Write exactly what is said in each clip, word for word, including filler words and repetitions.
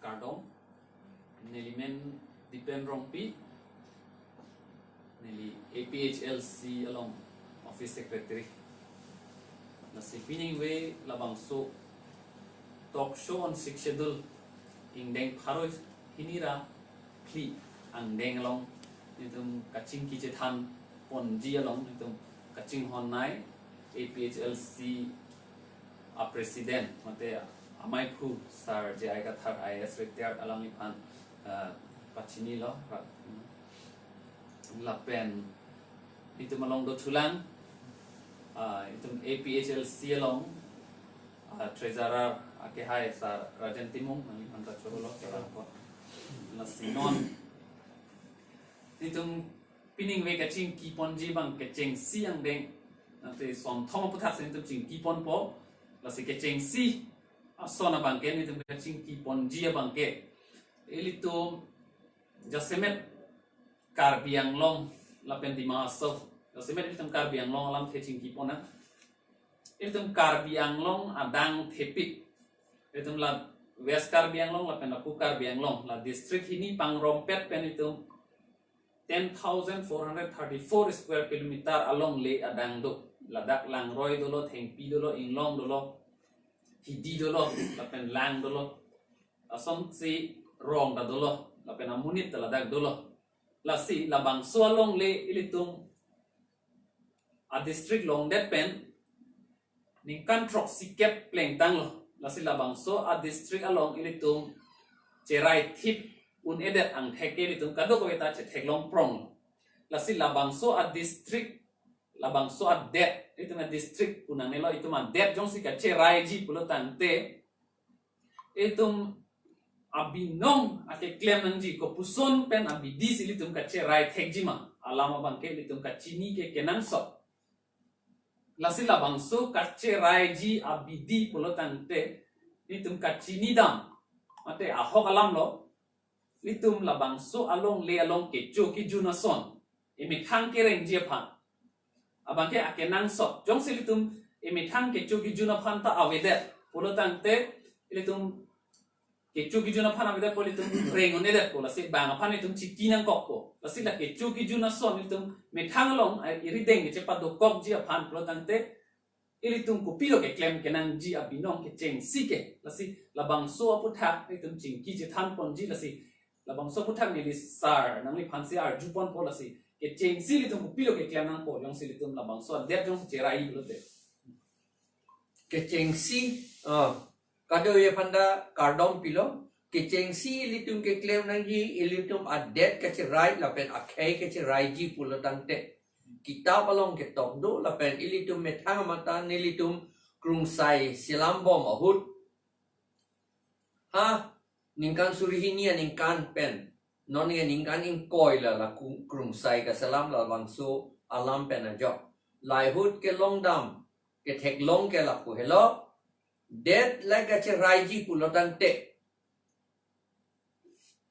Kardom, neli men Dipen Rongpi, neli A P H L C along office secretary. Lasi piningve labangso talk show on Sixth Schedule ingdeng pharo hini ra phli angdeng along nelitum kachingki chethan ponji along nelitum kachinghon nai A P H L C a president mate amaiphu Sar J I Kathar I A S retired alangliphan, ah, pachinilo ra-, lapen itum along dothulang, ah, itum A P H L C along, ah, treasurer akehai Sar Rajen Timung, nangliphan ta chorolo kelang ko. Lasi non itum piningve kachingki ponji abang kechengsi angdeng, ante sonthom aputhak si nelitum chingki ponpo. Lasi kechengsi ason abangke nelitum kachingki ponji abangke, ilitum jasemet Karbi Anglong lapen Dima Hasao, jasemet ilitum Karbi Anglong alamthe chingki ponnang. Ilitum Karbi Anglong adang thepik, ilitum la West Karbi Anglong lapen la Pur Karbi Anglong, la district hini pangrompet pen itum ten thousand four hundred thirty-four square kilometer alongle adang do. Ladak Langroi dolo, Thengpi dolo, Inglong dolo, Hidi dolo, lapen Lang dolo, asonsi Rong ta dolo, lapen amonit ta ladak dolo. Lasi labangso alongle ilitum a district longdet pen ningkan throksi kep plengtanglo. Lasi labangso a district along ilitum cherai thip un-edet angthek ke ilitum kadokave ta chetheklong pronglo. Lasi labangso a district, labangso adet, itum a district pu nangnelo, itum adet jongsi kacheraiji pulo tangte, itum abinong akeklem nangji, kopuson pen abidi si ilitum kacherai thekji ma, alam abangke ilitum kachini ke kenangsot. Lasi labangso kacheraiji abidi pulo tangte, itum kachini dam mate ahok alamlo, itum labangso alongle along kecho kejun ason, emethang kerengji aphan abangke akenangsot. Jongsi ilitum emethang kecho kejun aphan ta avedet pulo tangte, ilitum kecho kejun aphan avedet pu ilitum reng un-edetpo, lasi bang aphan itum chiki nangkokpo. Lasi la kecho kejun ason itum methang along, eh, irideng kechepadokokji aphan pulo tangte, ilitum kopilo keklem kenangji abinong kechengsi ke. Lasi labangso aputhak itum chingki chethan ponji, lasi labangso aputhak neli Sar nangliphan si arju ponpo, lasi kechengsi ilitum kopilo keklem nangpo jongsi ilitum labangso adet jongsi cherai pulote. Kechengsi, ah, kadokave aphan ta kardom pilo. Kechengsi ilitum keklem nangji, ilitum adet kacherai lapen akhei kacheraiji pulo tangte, kitap along ketok do, lapen ilitum methang mata nelitum krungsai selam bom ahut, ha ningkan suri hini aningkan pen, non ke ningkan ingkoi la la krung-, krungsai kaselam labangso alam pen ajok. Lahai ahut kelong dam, ketheklong ke lapu helo, det la kacheraiji pulo tangte,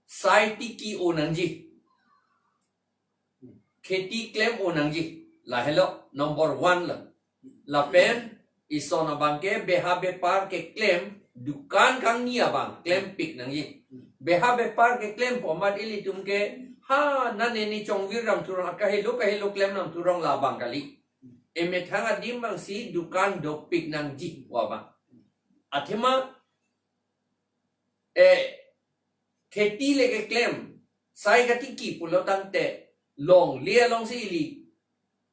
sai tiki o nangji, kheti klem o nangji, lahelo number one la. Lapen ison abangke beha bepar keklem, dukan kangni abang klempik nangji. Beha bepar keklempo amat ilitum ke, ha, nane ne chongvir dam thurong, kahelo kahelo klem dam thurong, labang kali. Emethang adim abang si dukan dopik nangji pu abang. Athema, eh, kheti le keklem, sai katiki pulo tangte, longle along si ili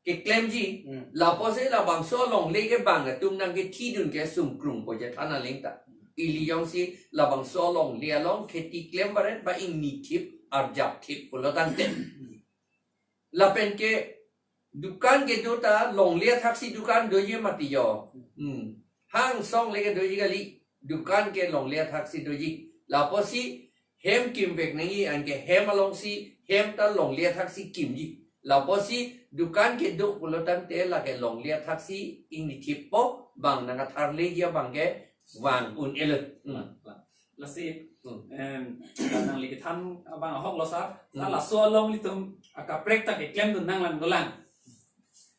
keklemji. Hmm. Lapusi labangso longle ke bang atum nangkethidun ke sungkrungpo je thana lengta. Ili jongsi labangso longle along kheti klem baret ba ingni thip, arjap thip pulo tangte. Lapen ke dukan kedo ta longle athaksi dukan doji mati jo. Hmm. Hang song le kedoji kali, dukan ke longle athaksi doji. Lapusi hem kimvek nangji, anke hem alongsi, hem ta longle athaksi kimji. Lapusi dukan kedo pulo tangte lake longle athaksi ingni thippo, bang nangkatharleji abangke vang un-elo. Hmm. Lasi, hmm, em, nangli kethan abang ahoklo Sar. Sar, hmm, laso along ilitum akaprek ta keklemdun nanglang dolang.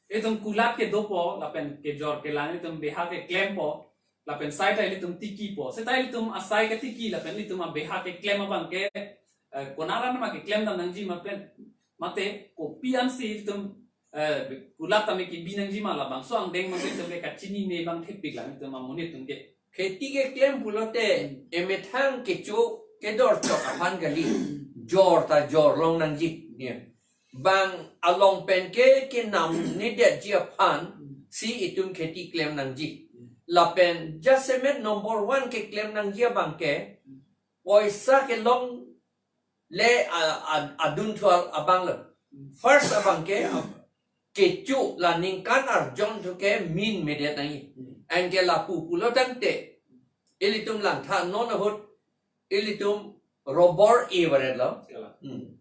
Itum kulat kedopo, lapen kejor kelang itum beha keklempo. lapen sai ta ilitum tikipo. Seta ilitum asai katiki lapen ilitum abeha keklem abang ke, eh, konat ra ma keklem dam nangji ma pen, mate kopi ansi ilitum, eh, kulat tame kebi nangji ma, labangso angdeng ma ilitum ke kachinine abang thepik lang ilitum amonit atum ke. Kheti keklem pulote, emethang kecho kedor chok aphan kali. Jor ta jor long nangji. Ya. Bang along pen ke kenamnedetji aphan si itum kheti klem nangji. Lapen jasemet number one keklem nangji abang ke, poisa kelongle a, a, adun thual abang lo. First abang ke, a, kecho la ningkan arjon thu ke min medet nangji. Anke lapu pulo tangte, ilitum langtha non ahut, ilitum robor e varet lo. Kalang. Hmm.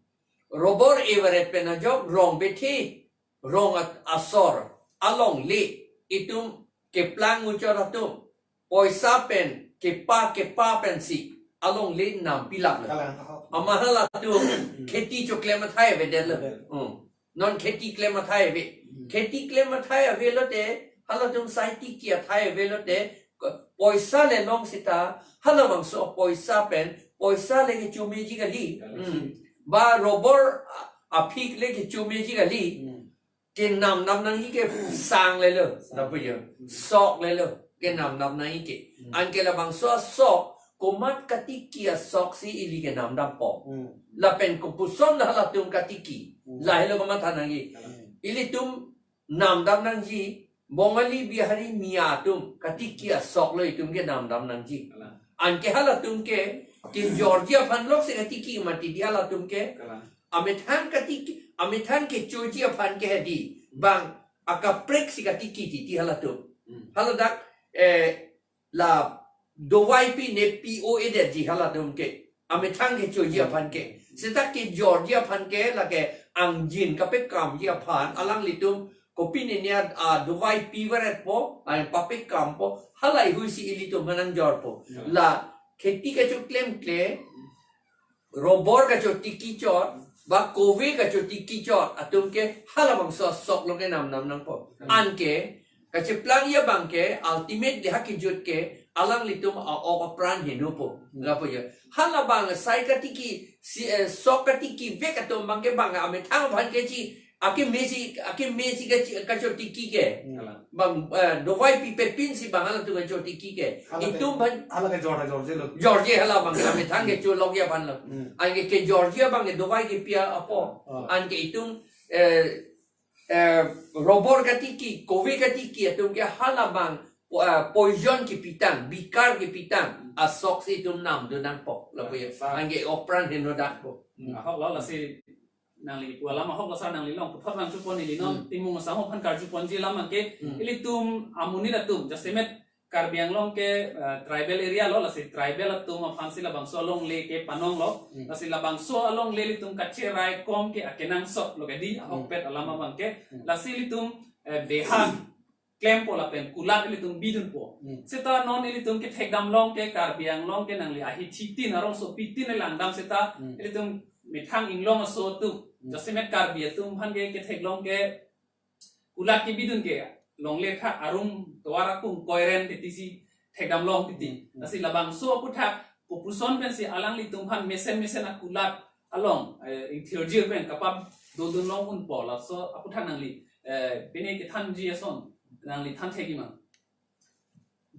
Robor e varet pen ajok rong bethi, rong at-, asor alongle itum keplang uchor atum poisa pen kepa kepa pensi alongle nam pilak lo. Kalang, ahok. Ama halatum kheti choklem athai avedet lo. Avedet. Hmm. Non kheti klem athai ave. Hmm. Kheti klem athai ave lote, halatum sai tiki athai ave lote, ko-, poisa le long seta, halabangso poisa pen, poisa le kecho meji kali. Kalang. Hmm. Ba robor a-, aphik le kecho meji kali. Hmm. Kenam nam nangji ke sang lelo, sang. Tapu jo. Hmm. Sok lelo, kenam nam nangji ke. Hmm. Anke labangso asok, komat katiki asok si ili kenam dampo. Hmm. Lapen kopuson halatum katiki. Hmm. Lahelo komat than nangji. Hmm. Ilitum nam dam nangji, Bongali, Bihari, Miya atum katiki asok lo itum kenam dam nangji. Kalang. Anke halatum ke, kejorji aphan lok si katiki mati di halatum ke. Kalang. Amethang katiki, amethang kechoji aphan ke hedi. Bang akaprek si katiki titi halatum. Hmm. Haladak, eh, la dovai pine pi-o-edetji halatum ke. Amethang kechoji aphan ke. Seta kejorji aphan ke lake angjin kapekamji aphan alanglitum kopine ne a, a dovai pi varetpo, a papekampo, halahei hui si ilitum aphan nangjorpo. Ya. La kheti kachoklemkle, robor kachotiki chot, ba kove kachotiki chot atum ke halabangso asok lo kenam nam nangpo. Hmm. Anke kacheplangji abang ke ultimately ha kejut ke alanglitum a-ok apran henopo. Hmm. Lapu jo. Halabang sai katiki, si, eh, sok katiki vek atum abang ke bang amethang aphan kechi, akeme si, akeme si kachi, kachotiki ke. Hmm. Kalang. Bang, eh, dovai pipepin si bang halatum kachotiki ke. Hala ke, itum aphan hala kejor, jorje lo. Jorje halabang amethang kecho lokji aphan lo. Hmm. Anke kejorji abang ke dovai kepi apo. Oh. Anke itum, eh, eh, robor katiki, kove katiki atum ke halabang po-, eh, poison kepitang, bikar kepitang asok si itum namdun nangpo. Lapu jo. Sa. Anke ok apran henodak po. Hmm. Ahok lo, lasi nangli pu alam ahok lo sir, nangli long puthot nangchupon ili non, hmm, Timung Asang aphan karjuponji alam abang ke, hmm, ilitum amonit atum, jasemet Karbi Anglong ke, eh, tribal area lo, lasi tribal atum aphan si labangso alongle ke panong lo, hmm, lasi labangso alongle ilitum kacherai kom ke akenangsot lo ke di, ahok, hmm, pet alam abang ke, hmm, lasi ilitum, eh, beha klempo lapen kulat ilitum bidunpo. Hmm. Seta non ilitum kethekdam long ke Karbi Anglong ke nangli ahithi tin arongsopi tin le langdam seta, hmm, ilitum methang inglong aso atum. Hmm. Jasemet Karbi atum aphan ke ketheklong ke kulat kebidun ke longle thak arum tovar akung koiren titi si thekdam long titi. Hmm. Lasi labangso aputhak kopuson pensi alanglitum aphan mesen mesen akulat along, eh, ingthirjir pen kapap dodun long unpo, laso aputhak nangli, eh, pine kethanji ason nangli than thekji ma?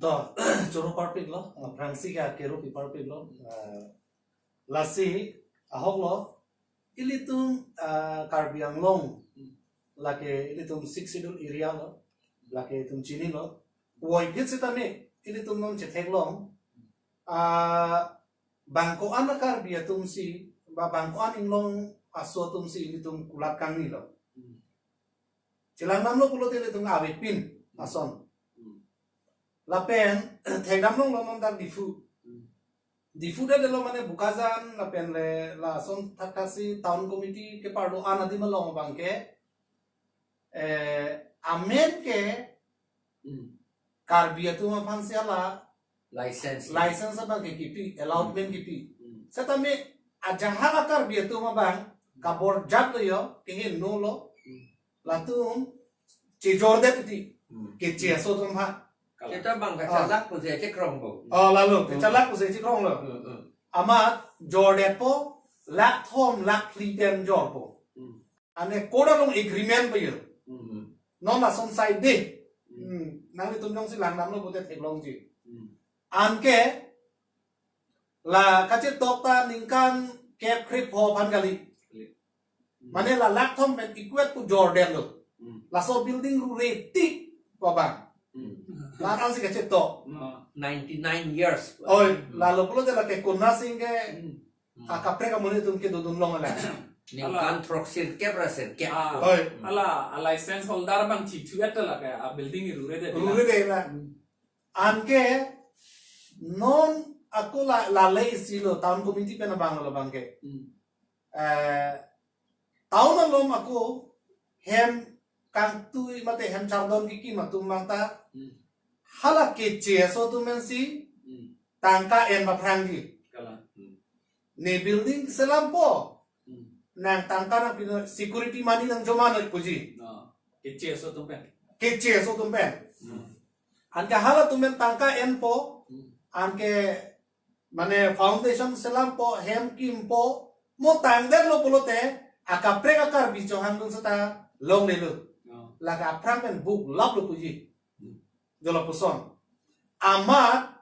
To, choro parpik lo, aphrangsi ke kero pi parpik lo, eh, lasi ahok lo, ilitum, eh, Karbi Anglong, lake ilitum Sixth Schedule area lo, lake itum chinilo, voiphit sitame, ilitum non chetheklong, ah, bang ko-an a Karbi atum si, ba bang ko-an inglong aso atum si ilitum kulat kangnilo. Hmm. Chelang damlo pulote ilitum avepin ason. Hmm. Lapen thekdam longlo non dak Diphu. Hmm. Diphu det lo mane Bokajan lapen le lason thakthak si town committee keparlo an adim along abang ke, eh, amen ke, hmm, Karbi atum aphan si hala license, license abang ke kipi, allotment, hmm, kipi. Hmm. Setame ajahak a Karbi atum abang kabor jat lo jo, kehingno lo. Hmm. Latum chejor det titi. Hmm. Keche aso atum aphan. Kalang. Seta bang kachalak pusi chekrong po. Oh, lalu, hmm, kachalak pusi chekrong lo. Hmm, hmm. Amat jordetpo, lakh thom, lakh phli pen jorpo. Hmm. Ane court along agreement po yo. Hmm. Non lason side de. Hmm. Hmm. Nanglitum jongsi langdamlo pute theklongji. Hmm. Anke la kachetok ta ningkan kep kre pho aphan kali. Kali. Hmm. Mane la lakh thom pen equate pu jordetlo. Hmm. Laso building rure tik ko bang. Hmm. La ansi kachetok. Hmm. Ninety-nine years. Oi, hmm, lalo pulote lake Konna Singh ke, hmm, hmm, akaprek amonit atum kedodun long la. Ningkan, ala, throksirkep ra sirkep. Ah, oi. Ala, a license holder bang chithu et lake, a building rure de. Rure de la. Hmm. Anke non ako la, lale isi lo, town committee pen abang lo bang ke. Hmm. Eh, town along ako hem kangtui mate hem chardon kikim atum bang ta. Hmm. Hala K C S O atum pensi, hmm, tangka en paphrangji. Kalang. Hmm. Ne building selampo. Hmm. Nang tangka nangpi, security money nangjoman noi puji. Ah, K C S O atum pen. K C S O atum pen. Hmm. Anke halatum pen tangka enpo. Hmm. Anke mane foundation selampo, hem kimpo, mo tangdetlo pulote, akaprek a Karbi chohang dun seta longlelo. Oh. Lake aphrang pen buk laplo puji. Hmm. Jolo puson. Amat,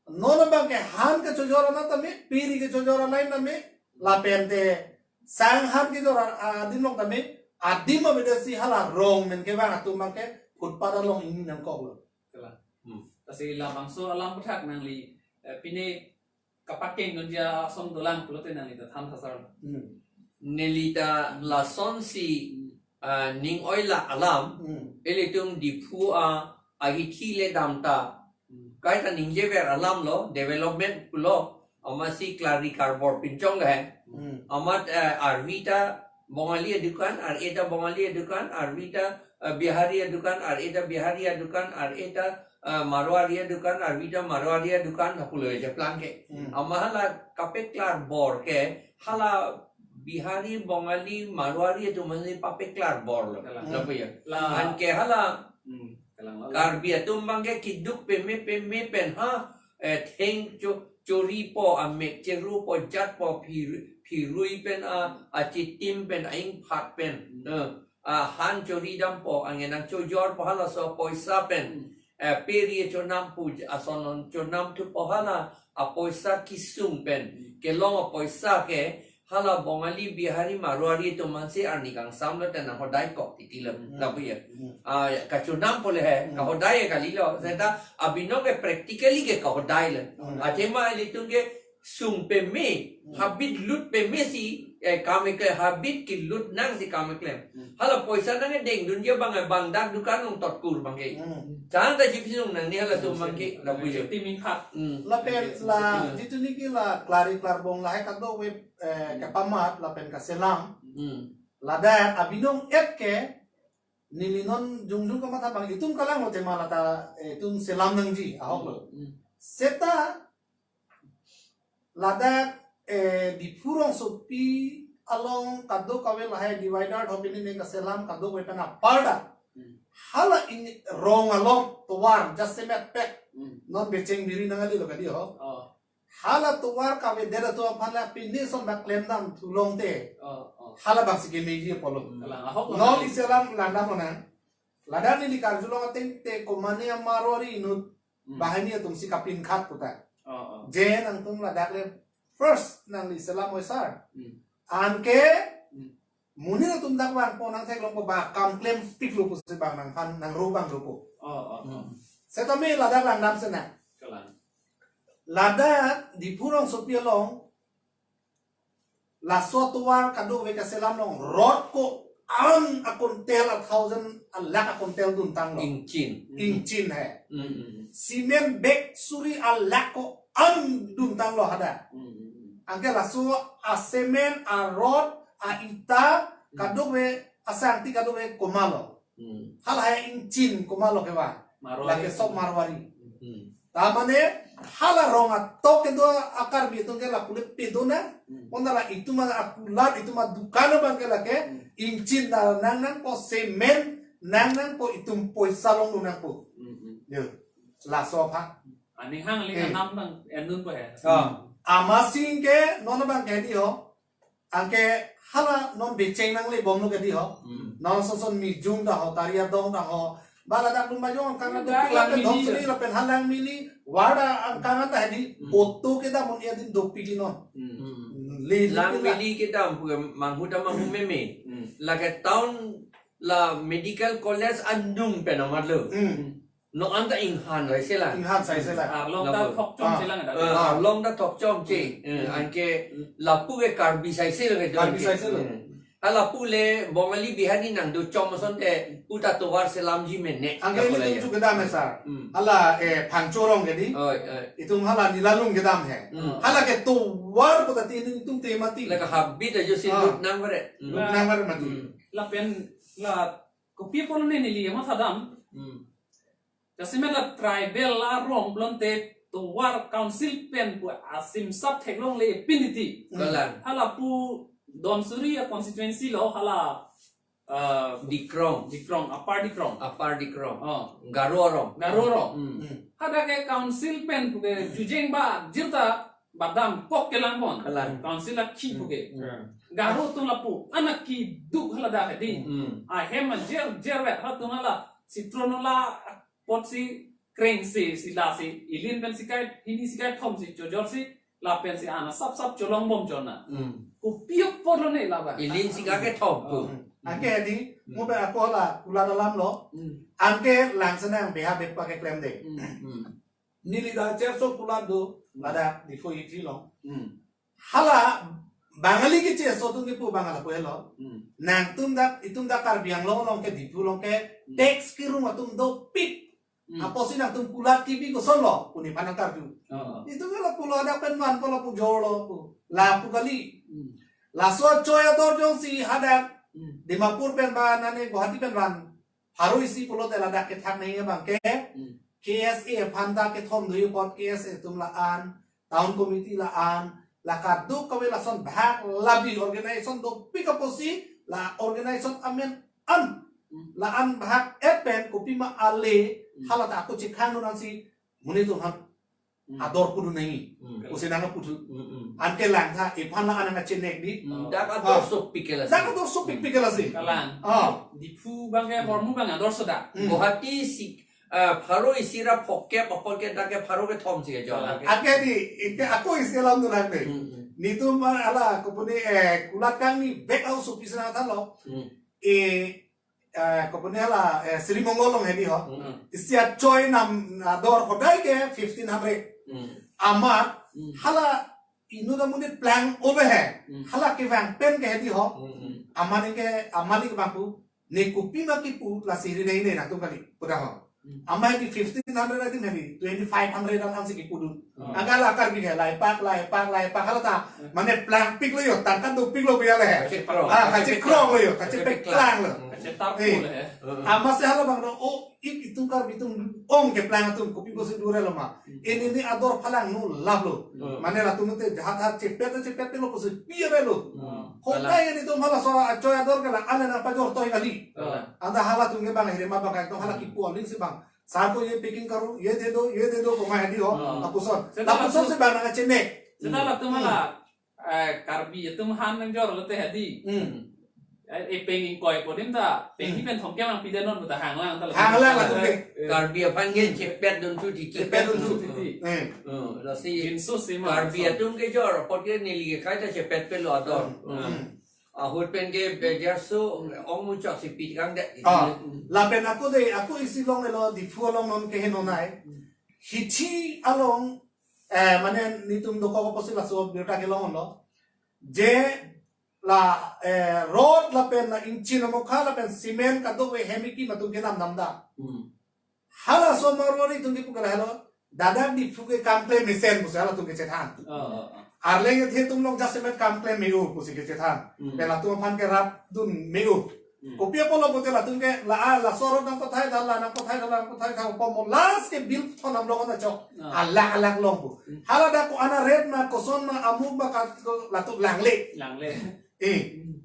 non abang ke han kechojor anat tame, piri kechojor anat tame, lapen te sang han kejor a, adim long tame, adim abidesi hala rong men kevang atum abang ke footpath along ingni nangkoklo. Kalang. Hmm. Lasi labangso alam aputhak nangli, eh, pine kapakeng dunji ason dolang pulote nangli ta than thasar. Hmm. Neli ta lasonsi, hmm, ah, ning oila alam, hmm, ilitum Diphu a, ahithi le dam ta. Hmm. Kaita ningjever alam lo, development pulo, amatsi klari karbor pinchong ga hai. Hmm. Amat, eh, arvi ta Bongali adukan, ar-e ta Bongali adukan, arvi ta, eh, Bihari adukan, ar-e ta Bihari adukan, ar-e ta, eh, Marwari adukan, arvi ta Marwari adukan, hapulo aja plang ke. Hmm. Amat hala kapeklar bor ke, hala Bihari, Bongali, Marwari atum mane papeklar bor lo. Kalang. Lapu ya. La. Anke hala, hmm, kalang, la. Karbi atum abang ke keduk peme peme pen ha, eh, theng cho-, choripo, amek cherupo, jatpo, phir-, phirui pen, a, achitim pen, aingphat pen, hmm, eh, a han chori dampo, anke nangchojorpo halaso apoisa pen, hmm, eh, piri chonam pu, ason chonam thupo hala apoisa kesung pen, hmm, kelong apoisa ke, hala Bongali, Bihari, Marwari atum mansi arni kangsam lo te nanghodai kok titi lo, hmm, lapu ya. Hmm. Ah, ya, kachonampo le he, hmm, kahodai kalilo, hmm, seta abinong ke practically ke kahodai lo. Hmm. Athema ilitum ke sung peme, hmm, habit lut peme si, eh, kam keklem, habit kelut nangsi kam keklem. Hmm. Hala poisa nangkedeng dunji abang, eh, bang dak dukan along totkur abang ke. Hmm. Chang ta chipsung nang ni halatum abang ke, lapu ya. Timin khat. Hmm. Lapen la, hmm, jitu niki la klari klarbong lahai kadokave, eh, hmm, kapamat lapen kaselam. Hmm. Ladak abinong et ke, neli non jongjong kamatha abang itum kalang lo tema lata, eh, itum selam nangji, ahok lo. Hmm. Seta ladak, eh, Diphu rongsopi along kadokave lahai divider thopini neng kaselam kadokave pen apar dak. Hmm. Hala in rong along tovar jasemet pek. Hmm. Non becheng biri nang kali lo kali ho. Oh. Hala tovar kavedet atum aphan la pini son dak klemdam thulong te. Oh, oh. Hala bangsi kemeji apolo. Hmm. Kalang, ahok lo. Non iselam langdam onang. Ladak neli karjulong ateng te komane amarwari inut, hmm, banghini atumsi kapinkhat puta. Oh, oh. Je nangtum ladak le first nangli selam oi sar. Hmm. Anke, hmm, monit atum dak vangpo nangtheklongpo ba kam klemtik lo pusi bang nangphan nangro abang dopo. Oh, oh, oh. Hmm. Setame ladak langdam sena. Kalang. Ladak Diphu rongsopi along laso tovar kadokave kaselam along rod ko-an akuntel a thousand a lakh akuntel duntang lo. Ingchin. Ingchin he. Mm, mm, mm. Cement bag suri a lakh ko-an duntang lo hadak. Mm, mm, mm. Anke laso a cement, a rod, a ita, mm, kadokave, asangti kadokave komat lo. Hmm. Hala hai ingchin komat lo kevang. Marwari. Lake sob Marwari. Hmm. Ta mane hala rong atok kedo a Karbi atum ke lapu le pedo na. Hmm. Pon ta la itum akulat itum adukan abang ke lake, hmm, ingchin ta nang nangpo, cement nang nangpo, itum poisa longdun nangpo. Hmm, hmm. Yo. Laso aphan. Aning hang ling Eh. anam bang enun po he. Ah. Amatsi ke non abang ke di ho. Anke hala non becheng nangle bomlo ke di ho. Hmm. Non soson Mijung ta ho, Tari Adong ta ho. Bala dak dum bajong angkang Hmm, dopik dak lapen mili. Dhongsiri lapen halang mili. Wada angkang ta di. Hmm. Auto kedam un-e adin dopik non. Hmm. Li Lang pila. Mili kedam pu manghu ta manghu meme. Hmm. Lake town la medical college andung pen amat lo. Hmm. No anta inghan sai sela. Inghan sai sela. Arlong ta Lapu. Thokchom Ah. Sela ngadap. Ah, arlong ta thokchom che. Hmm. Eh, anke lapu ke Karbi sai sela ke Karbi sai sela. Hmm. Hala pu le Bongali Bihari nang do chom asonte pu ta tovar selamji mene. Anke lapu ini le tum ya. Chu kedam he sir. Hmm. Hala eh Phangcho rong ke di. Oi, oi. Itum hala Nilalung kedam he. Hmm. Hala ke tovar ko tati ini itum te mati. Lake habit ajo si Ah. Lut nang bare. Hmm. Lut nang bare mati. Hmm. Lapen la kopi apotlo ne neli mathadam. Hmm. Jasemet la tribal arong pulote tovar council pen pu asimsap theklongle pini ti. Kalang. Hala pu Donsuri a constituency lo hala uh, Dikrong. Dikrong, Upper Dikrong. Upper Dikrong. Oh. Garo arong. Garo arong. Hmm. Hmm. Hadak ke council pen pu ke jujeng ba jirta badam kok kelang bon. Kalang. Council la ki pu ke. Hmm. Garo atum lapu anak kiduk hala dak di. Hmm. Ahem ajer jer vet hala atum hala sitron la apotsi krengsi si lasi ilin pen sikai hini sikai thomsi chojorsi lapen si ana sap sap cholong bom chona. Hmm. Kopi apotlo ne laba. Ilin sika kethom pu. Hmm. Anke di, Hmm. mo be ako la kulat alam lo. Hmm. Anke langsenang beha bekpa keklem de. Hmm. Hmm. Neli ta cherso kulat do, Hmm. ladak Diphu ithri long. Hmm. Hala Bangali ke cherso atum kipu Bangali pu helo. Hmm. Nangtum dak, itum dak Karbi Anglong along ke Diphu along ke Hmm. tax kirung atum dopik. Hmm. Apotsi nangtum kulat kibi koson lo, pu nephan nangkarju. Oh. Itum ke lapu lo hadak pen man ko lapu jor lo pu. Lapu kali. Hmm. Laso achoi ador jongsi hadak Hmm. Dimapur pen ba nane Guwahati pen ban pharo isi pulote ladak kethak nai abang ke Hmm. K S A aphan ta kethom do apot K S A atum la-an, town committee la-an, la kaduk kave lason bhag labi organization dopik apotsi la organization amen an Hmm. la-an bhag et pen kopima ale Hmm. hala ta ako chekhang dun ansi monit atum aphan Hmm. ador pudun nai. Hmm. Pusi nangpudun. Hmm, hmm. Anke langtha iphan la-an nangchenek di. Hmm, dak ador Ah. sopik ke lasi. Dak ador sopik pik ke lasi. Kalang. Ah. Diphu abang ke Hmm. Hormu abang ador soda. Hmm. Guwahati si ah, pharo isi ra phokep apot ke dak ke pharo kethom si ke jor. Kalang. Anke di, ike ako isi alam dun nang de. Hmm, hmm. Netum ala kopune eh kulat kangni bek au sopik sena than lo. Hmm. Eh, eh, kopune hala eh, Sri Mongol along hedi ho. Hmm. Isi achoi nam ador hodai ke fifteen hundred. Hmm. Amat Hmm. hala inut amonit plang ove he. Hmm. Hala kevang pen ke hedi ho. Hmm, hmm. Amani ke amani ke bangku. Ne kopima kipu lasi ri nai ne nangtum kali. Puda ho. Hmm. Ama di fifteen hundred adi nani twenty five hundred an ansi kipudun. Hmm. Anke la Karbi ke laipak laipak laipak hala ta. Hmm. Mane plangpik lo yo, tangka dopik lo biya le he. Kachekrong. Ah, kachekrong lo yo, kachepek Kachepek plang lo. Hmm. Kachetar Eh. Pul he. Hmm. Amatsi hala bang do, oh, ik itum Karbi atum ong keplang atum, kopi pusi dure lo ma. Hmm. Ini ni ador phalang nu lap lo. Hmm. Mane latum te jahat hat chepet chepet lo pusi biya lo. Hmm. Hokai ini atum hala so achoi ador ke la-an nangpajor toi kali. Hmm. Anta halatum ke bang hirima bang kai atum hala Hmm. kipu aling si bang. Sako ye packing karu, ye de do, ye de do, koma hedi ho, Hmm. lapuson. Seta Lapuson latum si bang nangchenek. Seta latum Hmm. hala eh, Karbi atum han nangjor lote hedi. Hmm. Eh, eh, peng ingkoi kodim ta, peng Hmm. ni pen thomkep nangpidet non puta hanglang ta latum. Hanglang latum ke. Karbi aphan ke chepet dun thu titi. Chepet dun thu titi. Eh. Hmm, lasi Jinso sima. Karbi atum kejor apot ke neli ke khai ta chepet pelo ador. Hmm. Hmm. Ahut pen ke bejar so ong muchok si pi kang det. Ah, lapen ako de, ako isi longle lo, Diphu along non ke he nonai. Hmm. Hithi along, eh, mane netum dokok apotsi laso birta kelong lo. Je la, eh, rod lapen la ingchin amokha lapen cement kadokave hem-ik atum ke namnam da. Hmm. Halaso Marwari atum kipu ke lahelo, ladak Diphu ke kam klem mesen pusi halatum kechethan. Oh, oh, oh. Arleng ethe atum along jasemet kam klem me-o pusi kechethan. Hmm. Pen latum aphan ke rapdun me-o. Hmm. Kopi apotlo pulote latum ke la, ah, laso rod nangpathai tha, la nangpathai tha, la nangpathai tha, komo last ke bill thon nam long na chok. Ah. Alak alak long pu. Hmm. Hala dak ko-an a-rate ma, koson ma, amuk ma, ka, ko, latum langle. Langle. Eh. Hmm.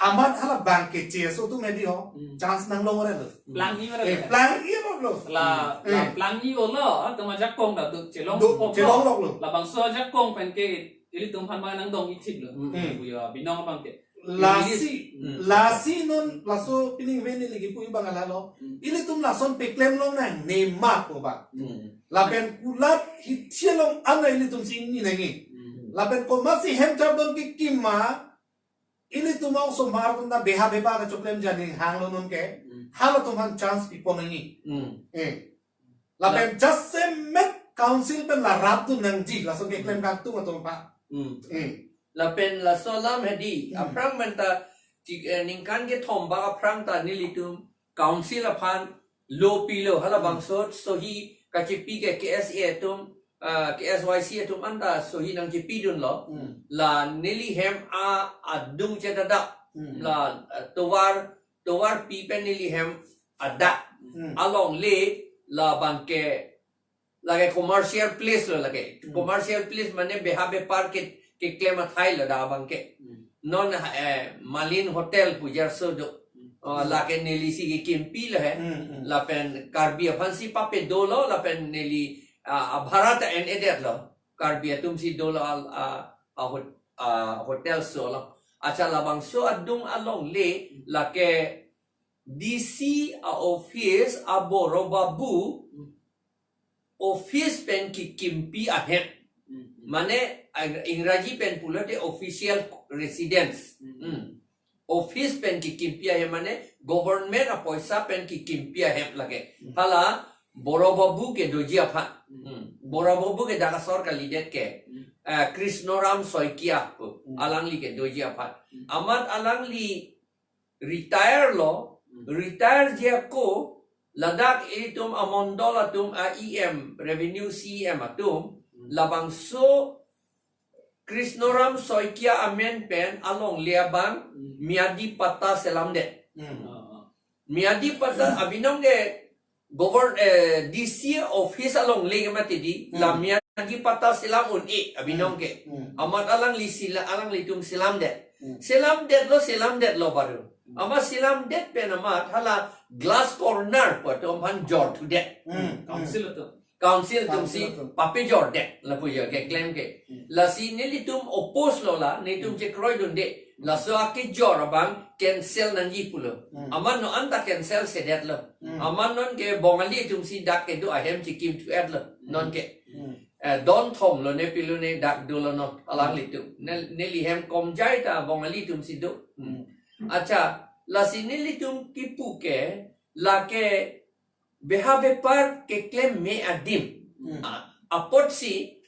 Amat halabang ke C S O atum hedi ho. Hmm. Chance nanglong ore lo. Plangji ore Eh, lo. Plangji ore lo. La, la Hmm. plangji olo, atum ajakong ta do chelong Do, pok chelong lo. Lok lo. Labangso ajakong pen ke ilitum aphan abang nangdong ithip lo. Hmm. Puya binong abang ke. Lasi, Hmm. lasi non laso pining veni lagi pu abang ala lo. Hmm. Ilitum lason peklem longnang nema ko ba. Hmm. Lapen kulat hithi along ana ilitum si ingni nangji. Hmm. Lapen komatsi hem chardon kekim ma, ilitum angsomar atum ta beha bepar kechoklem jani hang lo non ke. Hmm. Halatum aphan chance pipon nangji. Hmm. Eh. Lapen La- jasemet council pen la rapdun nangji, lason keklem Hmm. kangtung atum aphan. Hmm. Eh. Lapen laso alam hedi, Hmm. aphrang pen ta, ti-, eh, ningkan kethom bak aphrang ta nelitum council aphan lo pilo, halabangso Hmm. sohi kachepi ke K S A atum, ah, K S Y C atum anta sohi nangchepidun lo. Hmm. La neli hem a adung chedada. Hmm. La, eh, tovar, tovar pi pen neli hem adak. Hmm. Alongle labang ke lake commercial place lo lake. Hmm. Commercial place mane beha bepar ke, keklem athai lo da abang ke. Hmm. Non, eh, Malin Hotel pu jarso do. Hmm. Oh, lake neli si kekimpi lo he. Hmm, hmm. Lapen Karbi aphan si pape dolo lapen neli, ah, abhara ta en-edet lo. Karbi atum si dolo al, ah, ah, hot-, ah, hotel so lo. Acha labangso adung alongle lake D C a office a Boro Babu Hmm. office pen kekimpi ahem. Hmm. Mane, ing-, Ingraji pen pulote official residence. Hmm. Hmm. Office pen kekimpi ahem mane government apoisa pen kekimpi ahem lake. Hmm. Hala Boro Babu kedoji aphan. Hmm. Hmm. Boro Babu ke dak asor kalidet ke. Hmm. Eh, Krishnaram Saikia pu. Hmm. Alangli kedoji aphan. Hmm. Amat alangli retire lo, Hmm. retire ji ako, ladak itum amondol atum a E M, revenue C E M atum, Hmm. labangso Krishnaram Saikia amen pen alongle abang Hmm. miyadi patta selamdet. Hmm. Ah, ah. Miyadi patta abinong ke govern-, eh, D C office alongle ke mati di, Hmm. la miyadi patta selam un-e abinong Hmm. ke. Hmm. Amat alangli sila, alanglitum selamdet. Hmm. Selamdet lo, selamdet lo baru. Hmm. Amat selamdet pen amat hala glass corner pu atum aphan jor thudet. Hmm. Council atum. Council atum si Council atum. pape jordet lapu ya keklem ke. Hmm. Lasi nelitum oppose lo la, nelitum Hmm. chekroidunde. Hmm. Laso akejor abang cancel nangji pulo. Hmm. Amat non anta cancel sedet lo. Hmm. Amat non ke Bongali atum si dak kedo ahem chikim thu-et lo. Hmm. Non ke. Hmm. Eh, don thom lo ne pilo ne dak dolo non alanglitum. Ne, neli hem komjai ta Bongali atum si do. Hmm. Hmm. Acha, lasi nelitum kipu ke, lake beha bepar keklem me adim. Hmm. A-, apotsi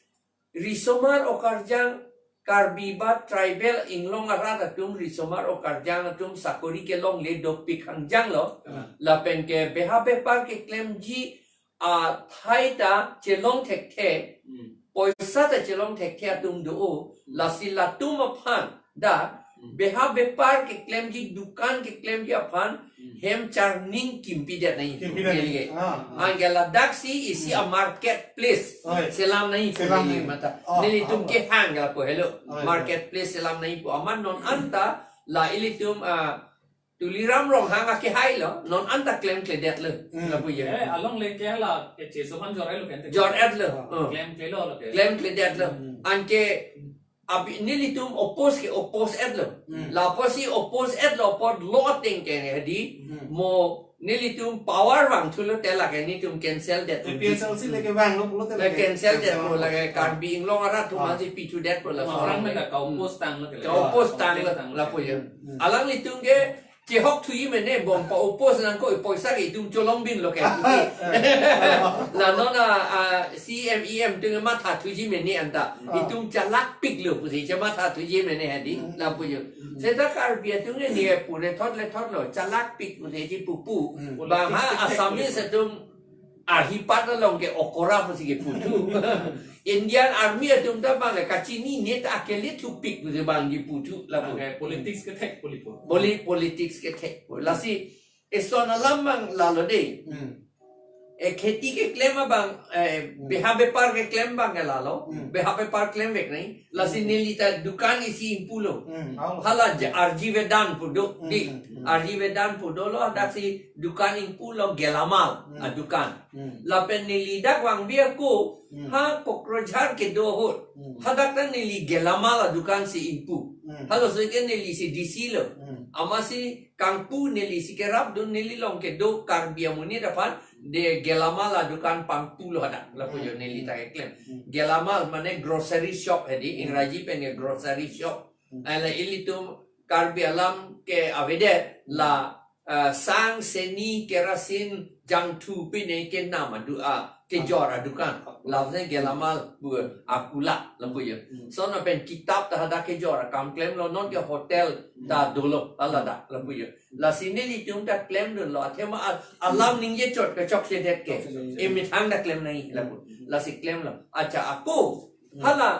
risomar okarjang Karbi ba tribal inglong arat atum risomar okarjang atum sakori kelongle dopik hangjang lo. Hmm. Lapen ke beha bepar keklemji athai ta chelong thekthe. Hmm. Poisa ta chelong thekthe atum do-o. Hmm. Lasi latum aphan dak Hmm. beha bepar keklemji, dukan keklemji aphan Hmm. hem charning kimpidet nangji. Kimpidet nangji. Neli ke. Ah, ah. Anke ladak si isi Hmm. a market place. Oi. Selam nangji Selam neli nangji. mata. Oh, Nelitum oh. kehang ke lapu helo. Oi, oi. Market place selam nangji pu. Amat non anta la ilitum, ah, Tuliram Ronghang akehai lo, non anta klemkledet lo. Hmm. Lapu ya. Eh, alongle ke la, eh, C S O aphan jor-et lo kan te. Jor-et lo. Ah. Oh. Klemkle lo lo ke. Klemkledet lo. Hmm. Anke abi nelitum oppose ke oppose-et lo. Hmm. Lapusi oppose-et lo apot lo ateng ke hedi Hmm. mo nelitum power vangthu lote lake nelitum cancel det. A P H L C lake vanglo pulote La lake cancel det cancel mo lo. lake Ah. Karbi Anglong arat atum Ah. aji pithudet mo la Ah. Orang sorang. mena ka oppose tang lo ke. Ka oppose tang lo, Tang lo. lapu ya. Hmm. Alanglitum ke chehok thuji mene bong pa oppose nangkok poisa ke itum cholong bin lo ke. La non a, a, C M E M atum matha thuji mene anta. Ah. Itum chalakpik lo pusi chematha thuji mene hedi, Hmm. lapu ya. Hmm. Seta Karbi atum ke ni pune thot le thot lo, chalakpik pusi chipupu. Hmm. Bang ha Politics ke Assamese atum arhipat along ke okora pusi kepu thu. Indian Army atum ta bang le kachinine ta akele thupik pusi bang kepu thu lapu. Oke, politics kethek puli po. Poli-, politics kethek. Lasi eson alam bang lalo de. Hmm. eh, kheti keklem abang, eh, Hmm. beha bepar keklem abang ke lalo, Hmm. beha bepar klemvek nai, lasi Hmm. neli ta dukan isi ingpulo. Hmm. Hala je-, arjivedan pu do, Hmm, di, hmm, hmm. arjivedan pu dolo, hadak si dukan ingpulo Gelamal, Hmm. adukan. Hmm. Lapen neli dak vangve ako, Hmm. ha Kokrajhar kedo ahut, Hmm. hadak ta neli Gelamal adukan si ingpu. Hmm. Halaso ke neli si D C lo. Hmm. Amatsi kangpu neli si kerapdun, neli along kedo Karbi amonit aphan de Gelamal adukan pangpulo hadak, lapu jo Hmm. neli ta keklem. Hmm. Gelamal mane grocery shop hedi, Hmm. Ingraji pen ke grocery shop. Hmm. Ala ilitum Karbi alam ke avedet la, ah, sang, seni, kerasin, jangthu pine kenam adu a, kejor adukan. Lapu si Gelamal pu akula, lapu jo. Hmm. Lason pen kitap ta hadak kejor akam klemlo, non ke hotel ta dolo, hala dak, lapu jo. Lasi nelitum ta klemdunlo, athema a-, alam ningje chot kechokche det ke. Chokche det. Emethang ta klem nai, lapu. Hmm. Lasi klemlo. Accha, ako, Hmm. hala,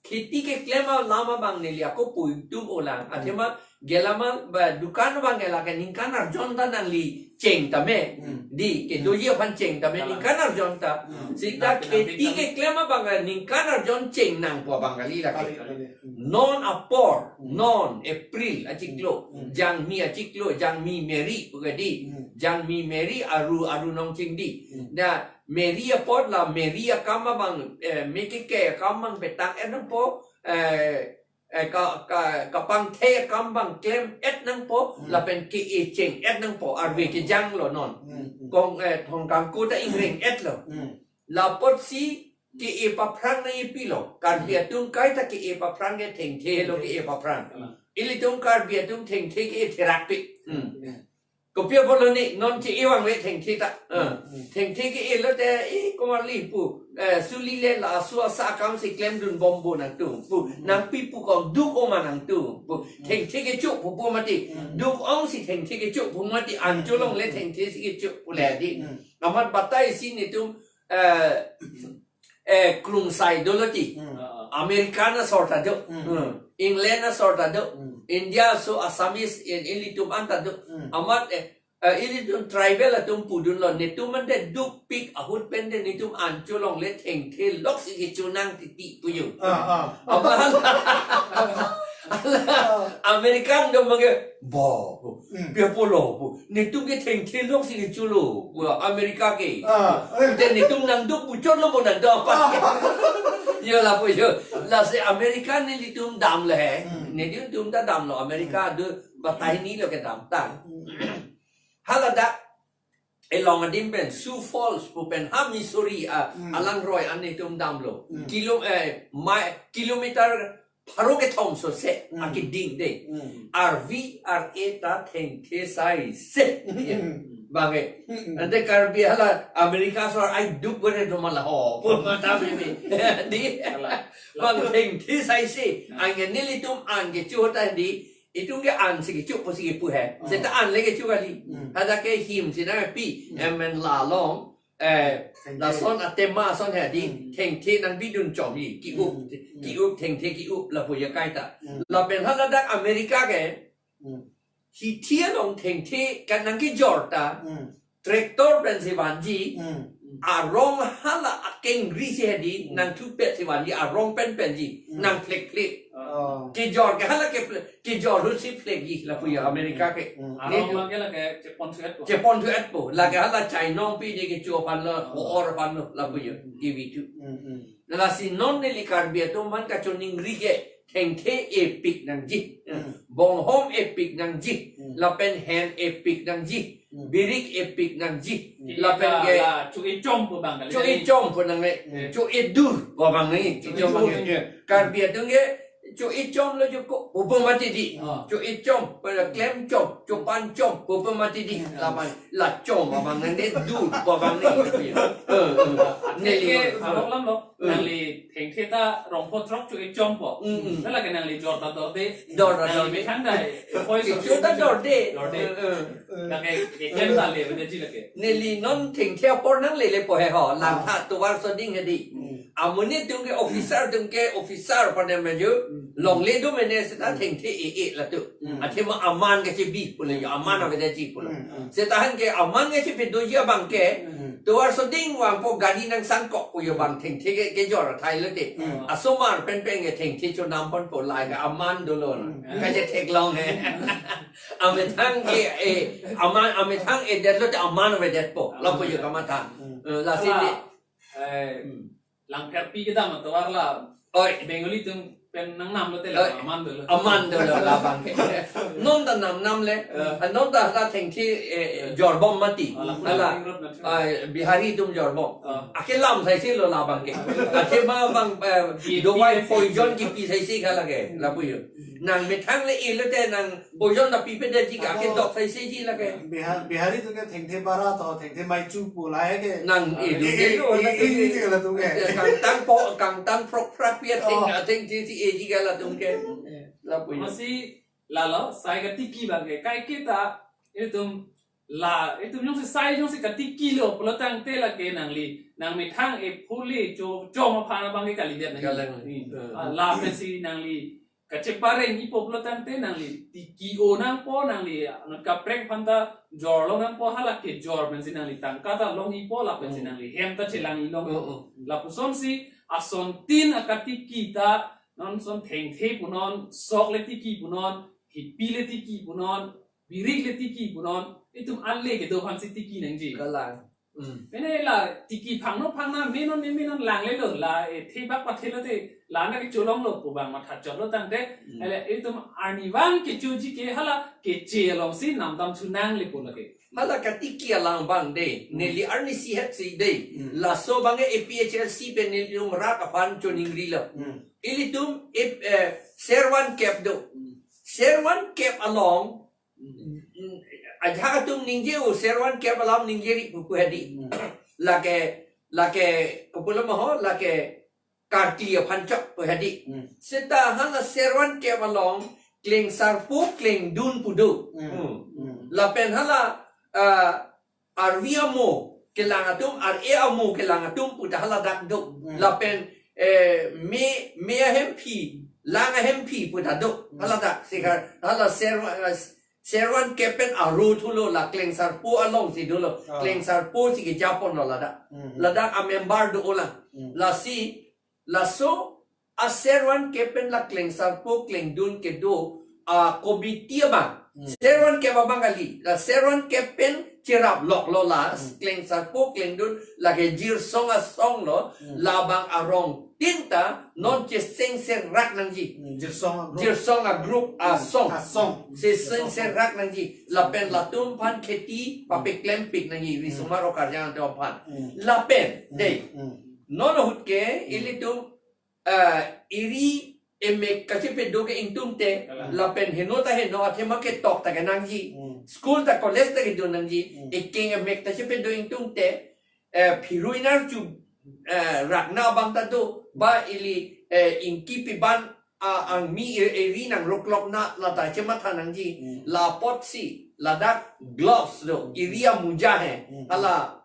kheti keklem alam abang neli ako puitum olang. Hmm. Athema Gelamal, ba, dukan abang ke lake ningkan arjon ta nangli cheng tame. Hmm. Di, kedoji aphan cheng tame, Kalang. ningkan arjon ta. Hmm. Sita Nangpi, kheti nangpi, keklem abang ke ningkan arjon cheng nangpo abang kali lake. Kali, kali. Hmm. Non apor, Hmm. non April achiklo, Hmm. Jangmi achiklo, Jangmi Meri pu ke di. Hmm. Jangmi Meri aru, aru nong chingdi. Hmm. Na, Meri apot la, Meri akam abang, eh, mekeke akam abang petang-et nangpo, eh, eh, ka, ka, kapangthek akam abang klem-et nangpo, Hmm. lapen ke-e cheng-et nangpo, arve kejanglo non. Hmm, hmm. Kong, eh, thong kangku ta ingreng-etlo. Hmm. Lapotsi ke-e paphrang nangji pilo. Karbi Hmm. atum kaita ke-e paphrang ke thengthe lo Hmm. ke-e paphrang. Hmm. Ilitum Karbi atum thengthe ke-e therakpik. Hmm. Hmm. Kopi apotlo ne, non che-e vangve thengthe ta. Eh. Hmm, hmm. Thengthe ke-e lote, eh, komarli pu, eh, suli le laso asa akam si klemdun bombo nangtum pu. Hmm. Nangpi pu kong duk oma nangtum pu. Hmm. Thengthe kecho pu pu mati. Hmm. Duk ong si thengthe kecho pu mati. Ancho along le Hmm. thengthe si kecho pu le di. Hmm. Amat batai si netum, eh, eh, klungsai dolo ti. Hmm. American asor ta do. Hmm. Hmm. England asor ta do. Hmm. India aso Assamese in, ilitum an ta do. Hmm. Amat, eh, eh, ilitum tribal atum pudunlo. Netum ante dukpik ahut pen de netum ancho along le thengthe lok si kecho nang titi pu jo. Ah, ah. Amat Ah. American do mage bo. Hmm. Pi apotlo pu. Netum ke thengthe lok si kecholo pu America ke. Ah. Te netum nangduk buchotlo bo nangduk apa. Ah. Jo lapu jo. Lasi America nelitum damlo he. Hmm. Nelitum ta damlo America Hmm. do batai ni lo kedam ta. Hmm. Hala dak along adim pen Sioux Falls pu pen ha Missouri a, Hmm. alangroi an netum damlo. Hmm. Kilo, eh, mai, kilometer pharo kethom sose Hmm. akeding de. Hmm. Arvi ar-e ta thengthe saise. Hmm. Bang e. Hmm. Ante Karbi hala America asor ai duk gore do mala ho. Pu mata mimi. Di. Kalang. Bang thengthe saise. Hmm. Anke nelitum an kecho ta di. Itum ke an si kecho pu si kepu he. Hmm. Seta an le kecho kali. Hmm. Hadak ke him si nangpi. Hmm. Amen la along. Eh, Thengthe. Lason atema ason he di, Hmm. thengthe nangbidun chom ji, ki-up, Hmm. ki-up, thengthe ki-up, lapu jo kaita. Hmm. Lapen haladak America ke, Hmm. hithi along thengthe kan nangkejor ta, Hmm. tractor pen si vanji, Hmm. arong hala akengri si he di, Hmm. nangthupet si vanji, arong pen pen ji, Hmm. nangphlek phlek. Oh. Kejor ke hala ke phlek, kejor ahut si phlek ji lapu jo America ke. Hmm. Arong Netum abang ke lake chepon thu-et po. Chepon thu-et po. Lake hala chainong pi de kecho aphan lo, Hmm. ho-or aphan lo, lapu jo, Hmm. kivi thu. Hmm, hmm. Lasi non neli Karbi atum aphan kachiningri ke thengthe epik nangji. Hmm. Bonghom epik nangji. Hmm. Lapen hen epik nangji. Hmm. Birik epik nangji. Hmm. Lapen ke la cho-e chom pu abang kali. Cho-e chom pu nangne. Hmm. Cho-e dur pu abang nangne. Cho-e dur. Cho-e chom abang nangne. Karbi atum ke cho-e chom lo jo ko, pu pu mati di. Ah. Cho-e chom, pu la klem chom, chopan chom, pu pu mati di. Hmm. Lapen la chom abang nangne, dur pu abang nangne. Eh, eh. Neli. Ke, arok lam lo. Hmm. Nangli thengthe ta rongpho throk cho-e chom po. Hmm, hmm. Hala ke nangli jor ta dorde. Dor ta dorde. Nangli methang dai. Poi so. Kecho ta dorde. Dorde. Eh, eh. Lake, ke klem ta le, benda ji lake. Neli non thengthe apor nanglele po he ho. Langtha tovar soding he di. Hmm. Amonit atum ke officer atum ke officer pada maju. Hmm. Longle do mene seta Hmm. thengthe e e latum. Hmm. Athema aman kachebi pulo jo, aman Hmm. avedetji pulo. Hmm, hmm. Seta han ke aman kachebi doji abang ke. Hmm. Tovar soding vangpo gari nangsangkok pu jo bang thengthe ke, kejor athai lote. Hmm. Asomar penpen ke thengthe chonam ponpo, lahai ke aman dolo. Hmm. Kachetheklong he. Amethang ke, eh, aman, amethang edet lote aman avedetpo. Lapu jo kamatha. Hmm. Eh, lasi Ala, ni. eh, Hmm. Langkarpi kedam atovar la Oi. Bengali atum pen nangnam lote la Oi. aman dolo. Aman dolo labang ke. Non ta namnam le. Eh. Ah, non ta la thengthe, eh, Eh. jorbom mati. Ah, la Ala, Pulang Ring Road na. ah, Bihari atum jorbom. Ah. Akelam saisi lo labang ke. Athema bang, eh, Kipi dovai saisi. poison kipi saisi kala ke. Lapu jo. Nang methang le e lote nang poison ta pipedetji ke, Ato akedok saisiji lake. Bihar, Bihari atum ke thengthe bara to, thengthe maichu pu lahai ke. Nang Ah, e dun e, de e, lo, e, na e, tu e, e, ke. e, la tu ke. Kangtang po, kangtang frok frak pi atheng, Oh. atheng ji ji eji ke latum ke. Eh. Lapu jo. Masi lalo, sai katiki bang ke. Kaiketa, itum la, itum jongsi sai jongsi katiki lo pulo tangte lake nangli, nang methang e phule cho, chom aphan abang ke kalidet nangji. Kalang. Hmm. Hmm. Ah, lapensi nangli kachepareng ipo pulo tangte nangli tiki-o nangpo, nangli anut kaprek aphan ta jorlo nangpo, hala kejor pensi nangli tangka ta long ipo, lapensi Hmm. nangli hem ta chelang ilong. Oh, oh. Lapusonsi asontin akatiki ta, non son thengthe punon, sok le tiki punon, hipi le tiki punon, birik le tiki punon, itum anle kedo aphansi tiki nangji. Kalang. Hmm. Mene la tiki phangno phangna, menon ne menon langlelo, la, eh, thebak pathelo te, la na kecholonglo pu bang matha chotlo tangte, Hmm. ele itum arnivang kechoji ke hala keche alongsi namdam chunang le pu lake. Hala katiki alang bang de, Hmm. neli arnisi hetsi de, Hmm. laso bang ke A P H L C pen nelitum rat aphan choningrilo. Hmm. Ilitum ip, eh, servan kep do. Hmm. Servan kep along, Hmm. mm, ajahak atum ningje-o servan kep alam ningjeri pu pu hedi. Hmm. Lake, lake, kopulo ma ho, lake karkli aphan chok pu hedi. Hmm. Seta hala servan kep along klengsarpo klengdun pu do. Hmm. Hmm. Hmm. Lapen hala, ah, arvi amo kelang atum, ar-e amo kelang atum pu ta haladak do. Hmm. Lapen, eh, me, me ahemphi, lang ahemphi pu ta do. Hmm. Haladak, sikar, hala servan, eh, servan kep pen aro thulo la klengsarpo alongsi dolo. Ah. Klengsarposi kejaponlo ladak. Hmm. Ladak amember do-o lang. Hmm. Lasi, laso aservan kep pen la klengsarpo klengdun kedo a committee abang. Hmm. Servan kep abang kali. La servan kep pen cherap loklo la Hmm. klengsarpo klengdun lake Jirsong asong lo, Hmm. labang arongtin ta non Hmm. chesengserak nangji. Hmm. Jirsong a group. Jirsong a group Hmm. asong. Asong. Chesengserak nangji. Lapen latum aphan kheti papeklempik nangji. Hmm. Risomar okarjang atum aphan. Hmm. Lapen, Hmm. dei. Hmm. Non ahut ke Hmm. ilitum, ah, eri emek kachepedo ke ingtungte, Kalang. lapen heno ta heno athema ketok ta kenangji. Hmm. School ta college ta kedun nangji. Hmm. Ekeng emek ta chepedo ingtungte, eh, phirui nar chu, eh, rakna abang ta do, ba ili, eh, ingki piban, ah, angmi e-, eri nang roklok na lata chematha nangji. Hmm. Lapotsi, ladak gloves do, eri amuja he. Hmm. Hala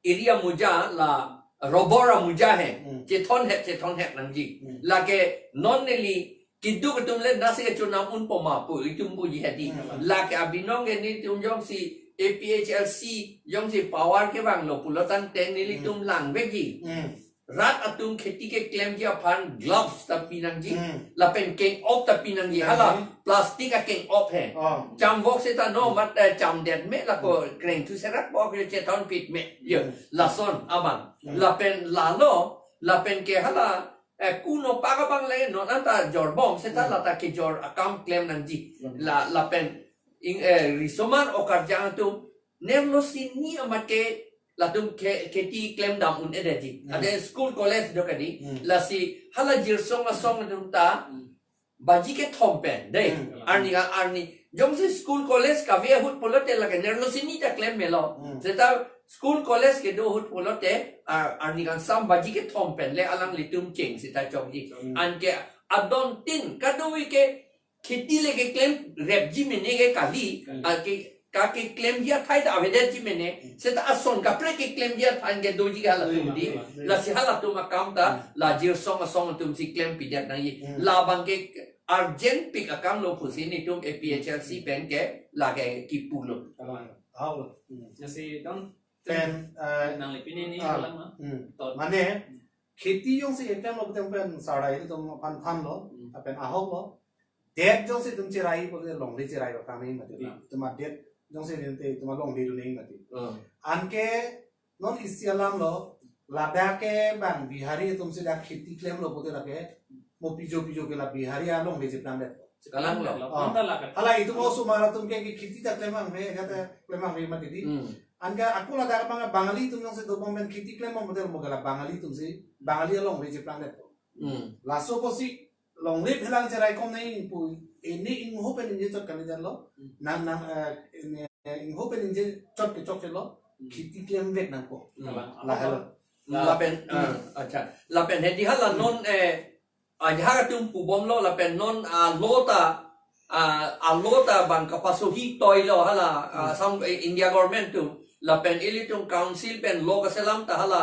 eri amuja la rubber amuja he. Hmm. Chethon hep, chethon hep nangji. Hmm. Lake non neli keduk atum le nasi kechonam unpo ma pu itum puji hedi. Hmm. Lake abinong ke nelitum jongsi A P H L C jongsi power kevanglo pulo tangte nelitum Hmm. langvekji. Hmm. Rat atum kheti keklemji aphan gloves ta pinangji. Hmm. Lapen keng-op ta pinangji. Pinangji. Hala plastic akeng-op he. Oh. Chamvok seta no Hmm. mat, eh, chamdet me lako Hmm. krengthu serak bok yo chethon pit me. Yo, Hmm. lason abang. Hmm. Lapen lalo, lapen ke hala, eh, kuno paga bang le non anta jorbom seta Hmm. lata kejor akam klem nangji. Hmm. La, lapen ing, eh, risomar okarjang atum nerlo sini amat ke latum khe-, kheti klemdam un-edetji. Hmm. Ade school college do kadi. Hmm. Lasi hala Jirsong asong atum ta Hmm. baji kethom pen, dei. Hmm. Arni ka, arni. Jongsi school college kave ahut pulote lake nerlo sini ta klem melo. Hmm. Seta school college kedo ahut pulote, ah, arni kangsam baji kethom pen le alanglitum cheng seta chokji. Hmm. Anke adontin kadokave ke kheti le keklem repji mene ke kali, Hmm. ah, ke keklemji athai ta avedetji mene, seta ason kaprek keklemji athai ke doji ke halatum di. Hmm. Lasi halatum akam ta, Hmm. la Jirsong asong atum si klem pidet nangji. Hmm. Labang ke urgent pik akam lo pusi nelitum A P H L C pen ke lake kipu lo. Kalang. Ahok lo. Hmm. Lasi dong Pen, eh, nangli pini ni ah, kalang ma? Hmm. Tot. Mane, Hmm. kheti jongsi eklem lo putem pen sarai itum aphan thanlo, Hmm. lapen ahok lo. Det jongsi itum cherai pulote longle cherai lo kami mati. Hmm. Itum adet jongsi itum te itum alongle dun nangji mati. Hmm. Anke non isi alam lo, ladak ke bang Bihari atum si dak kheti klem lo pulote lake, mo pijo pijo ke la Bihari alongle cheplang det. Kalang lo. Kalang lo. Ah. Konta laga. Hala itum osomar atum ke, ke kheti ta klem nangve, kata klem nangve mati di. Hmm. Anke ako ladak bang Bangali atum jongsi dobom pen kheti klem mo model mo ke la Bangali atum si, Bangali alongle cheplang det. Hmm. Laso pusi longle phelang cherai kom nangji pu, ini ingho pen ingjechot kali det lo. Hmm. Nang, nang, eh, ini, eh, ingho pen ingjechot ke chokche lo. Hmm. Kheti klem vek nangpo. Hmm. Kalang. Lahelo. Lapen, Hmm. ah, acha. Lapen hedi hala Hmm. non, eh, ajahak atum pubom lo lapen non, ah, law ta, ah, ah, law ta bang kapasohi toi lo hala, ah, Hmm. sam, eh, India government atum. Lapen ilitum council pen law kaselam ta hala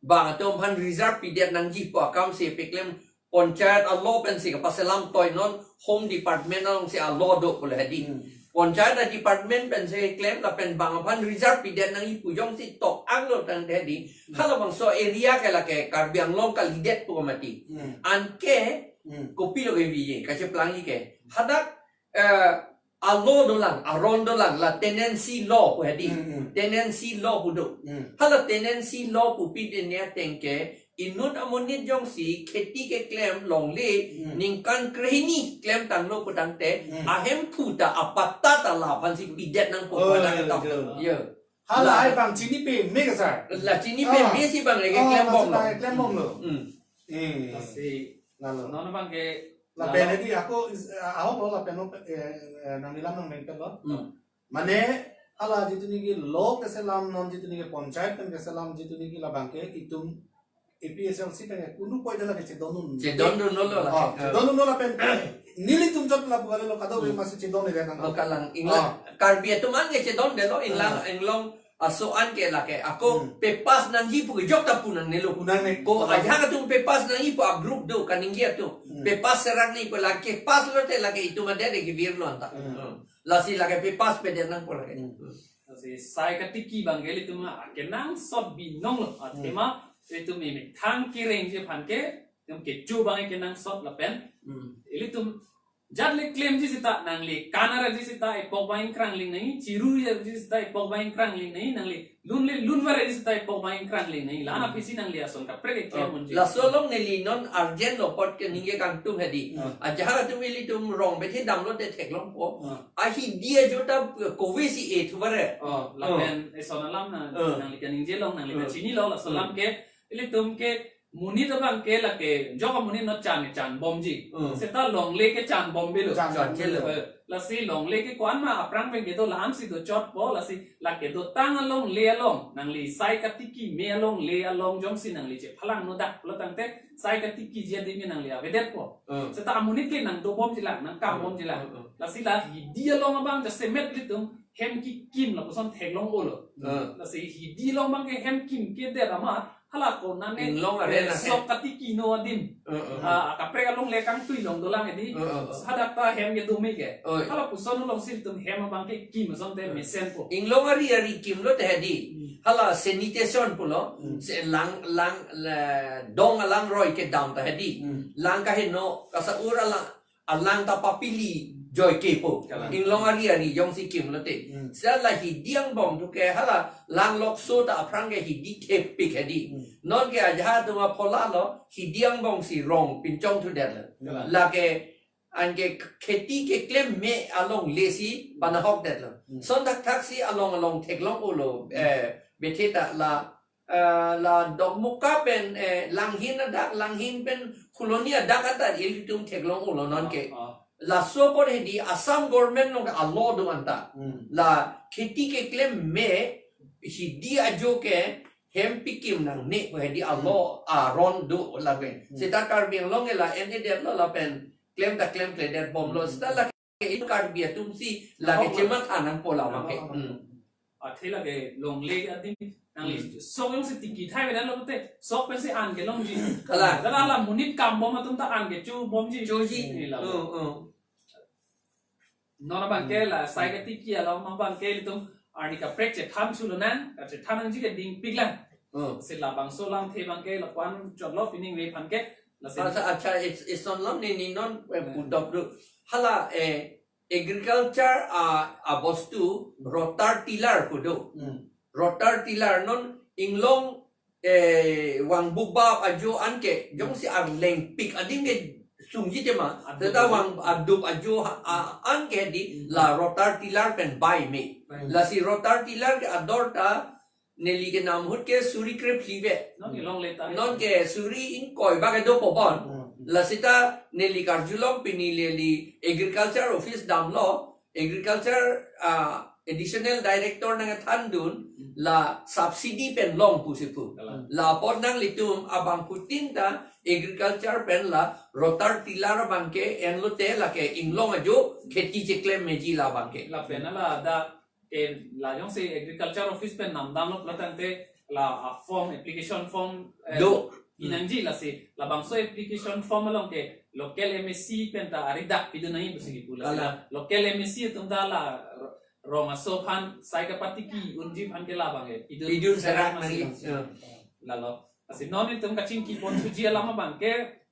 bang atum aphan reserve pidet nangji pu akam si peklem panchayat a-law pen si kapaselam toi non home department along si a-law do pulo hedi. Hmm. Panchayat a-department pen si klem lapen bang aphan reserve pidet nangji pu jongsi tok-ang lo tangte hedi. Hmm. Halabangso area ke lake Karbi Anglong kalidet pu mati. Hmm. Anke Hmm. kopilo ke V J, kacheplangji ke. Hadak, eh, a-law dolang, aron dolang, la tenancy law pu hedi. Hmm, hmm. Tenancy law pu do. Hmm. Hala tenancy law pupi denia tengke, inut amonit jongsi kheti keklem longle, Hmm. ningkan krehini klem tanglo pu tangte, Hmm. ahemphu ta apatta ta la aphan si pidet nangpo Oh, pu hadak iya, ketang. Iya. Iya. Hala La ai bang chini peme ke sir. La chini Ah. peme si bang lagi Ah, klem bom masih lo. Bang klem bom lo. Hmm. Eh. Lasi, Lalo. non bang ke Lapen lalo. Hedi ako is, ah, ahok lo lapen lo, eh, eh, nangli lam nang mengpet lo. Hmm. Mane, hala jitu niki law keselam non jitu niki panchayat pen keselam jitu niki labang ke itum A P H L C pen ke kunu poi dala ke chedondun. Chedondun lo lo la. Ah, chedondun lo lapen. Nelitum jot la bugale lo kadokave Hmm. masih chedon le nang. Oh, kalang. Ingla Ah. Karbi atum an ke chedondelo, inglang, Ah. inglong aso an ke lake. Ako Hmm. pepas nangji pu jok ta pu nangnelo. Pu nangne. Ko Ah. ajahak atum pepas nangji pu a-group do kaningje atum. Hmm. Pepas serak ni pu lake pas lote lake itum adet de kevir lo anta. Hmm. Hmm. Lasi lake pepas pedet nangpo lake. Hmm. Lasi sai katiki bang ke ilitum akenangsot binong lo. Hmm. Athema ilitum methang kerengji aphan ke, itum kecho bang kenangsot lapen. Hmm. Ilitum jat le klemji seta nangli kanara ji seta epok bang ingkrangling nangji, chiru ji seta epok bang ingkrangling nangji, nangli lun le lun vare ji seta epok bang ingkrangling nangji. Lana Hmm. pisi nangli ason kaprek ke klem Oh, unji. Laso along neli non urgent lo apot ke ningje kangtung hedi. Hmm. Ajahak atum ilitum rong bethe damlote theklongpo. Hmm. Ahidi ajo ta kove si e thu vare. Oh, lapen Oh. eson alam na Oh. nangli kaningje long, nangli Oh. kachini lo, laso alam Oh. ke ilitum ke monit abang ke lake, jok amonit no chan, chan bomji. Hmm. Seta longle ke chan bom belo. Chan Chan bom belo. belo. Eh, lasi longle ke ko-an ma aphrang pen kedo lahan si dochotpo, lasi lake dotang alongle along, nangli sai katiki me alongle along jongsi nangli chephalang no dak lo tangte, sai katikiji adim ke nangli avedetpo. Hmm. Seta amonit ke nang dobomji lang, nang kam Hmm. bomji lang. Hmm, hmm. Lasi la hidi along abang jasemet ilitum hem kekim lapuson theklong-o lo. Hmm. Lasi hidi along abang ke hem kim kedet amat, hala ko nane Inglong are eh, nane. sok katiki no adim. Uh, uh, uh. Ah, kaprek alongle kangtui along dolang hedi. Uh, uh, uh. Hadak ta hem kedo me ke. Oi. Halapuson alongsi ilitum hem abang ke kim asonte Uh. mesenpo. Inglong ari ari kimlote hedi. Hmm. Hala sanitation pulo. Hmm. Se lang, lang, la, dong alangroi kedam ta hedi. Hmm. Lang kaheno, kasa-ur alang, alang ta papili joike po. Kalang. Inglong ari ari jongsi kimlote. Hmm. Seta la hidi angbong thu ke hala lang lokso ta aphrang ke hidi thepik hedi. Hmm. Non ke ajahak atum aphola lo, hidi angbong si rong pinchong thudet lo. Kalang. Lake anke kheti keklem me alongle si panahokdet lo. Hmm. Son thakthak si along along theklong-o lo, Hmm. eh, bethe ta la eh, la Dokmoka pen, eh, Langhin adak, Langhin pen Phuloni adak anta ilitum theklong-o lo non ke. Ah, ah. Laso apor hedi Assam government along a-law do anta. Hmm. La kheti keklem me hidi ajo ke hem pikim nangne pu hedi a-law Hmm. aron do lapen. Hmm. Seta Karbi Anglong ke la N A D F lo lapen klem ta klemkledet bomlo. Hmm. Seta la ke Karbi atum si lake chematha nangpo labang ke. Hmm. Athe lake longle adim nangli sok jongsi tiki thai vedan lo te sok pensi an kelongji. Kalang. Dak la monit kambom atum ta an kecho bomji. Choji. Ni la. Oh, oh. Non abang ke la sai katiki along abang ke ilitum arni kaprek chethan sulo nang, kachethan nangji ke dingpik lang. Hmm. Si labangso alamthe abang ke lapu-an chotlo pining ve aphan ke. Lasi accha, accha, it's, it's not long ni, ni non, eh, Hmm. pudok do. Hala, eh, agriculture a, abostu rotor tiller pu do. Hmm. Rotor tiller non inglong, eh, vangbuba ajo anke jongsi arlengpik adim ke sungji tema. Adup. Seta vang adup ajo ha-, a, anke di Hmm. la rotor tiller pen bai me. Bai. Lasi rotor tiller ke ador ta neli ke namhut ke suri krephli vet. Non ke longle ta. Non ke suri ingkoi bak kedo po bon. Hmm. Lasi ta neli karjulong pini neli agriculture office damlo, agriculture, ah, additional director nangthandun, Hmm. la subsidy pen long pusi pu. Kalang. Lapu-an nanglitum abangphutin ta agriculture pen la rotor tiller abang ke enlote lake inglong ajo kheti cheklem meji labang ke. Lapen la dak ke la jongsi agriculture office pen namdamlo pulo tangte la, ah, form, application form, eh, Do. kinangji lasi labangso application form along ke local M A C pen ta ari dak pidun nangji pusi kipu lasi Ala. la local M A C atum ta la ro-, rong aso aphan sai kapatiki unji aphan ke labang ke pidun Pidun serak serak nangji. nangji. Ya. Lalo. Lasi non itum kachingki pon suji alam abang ke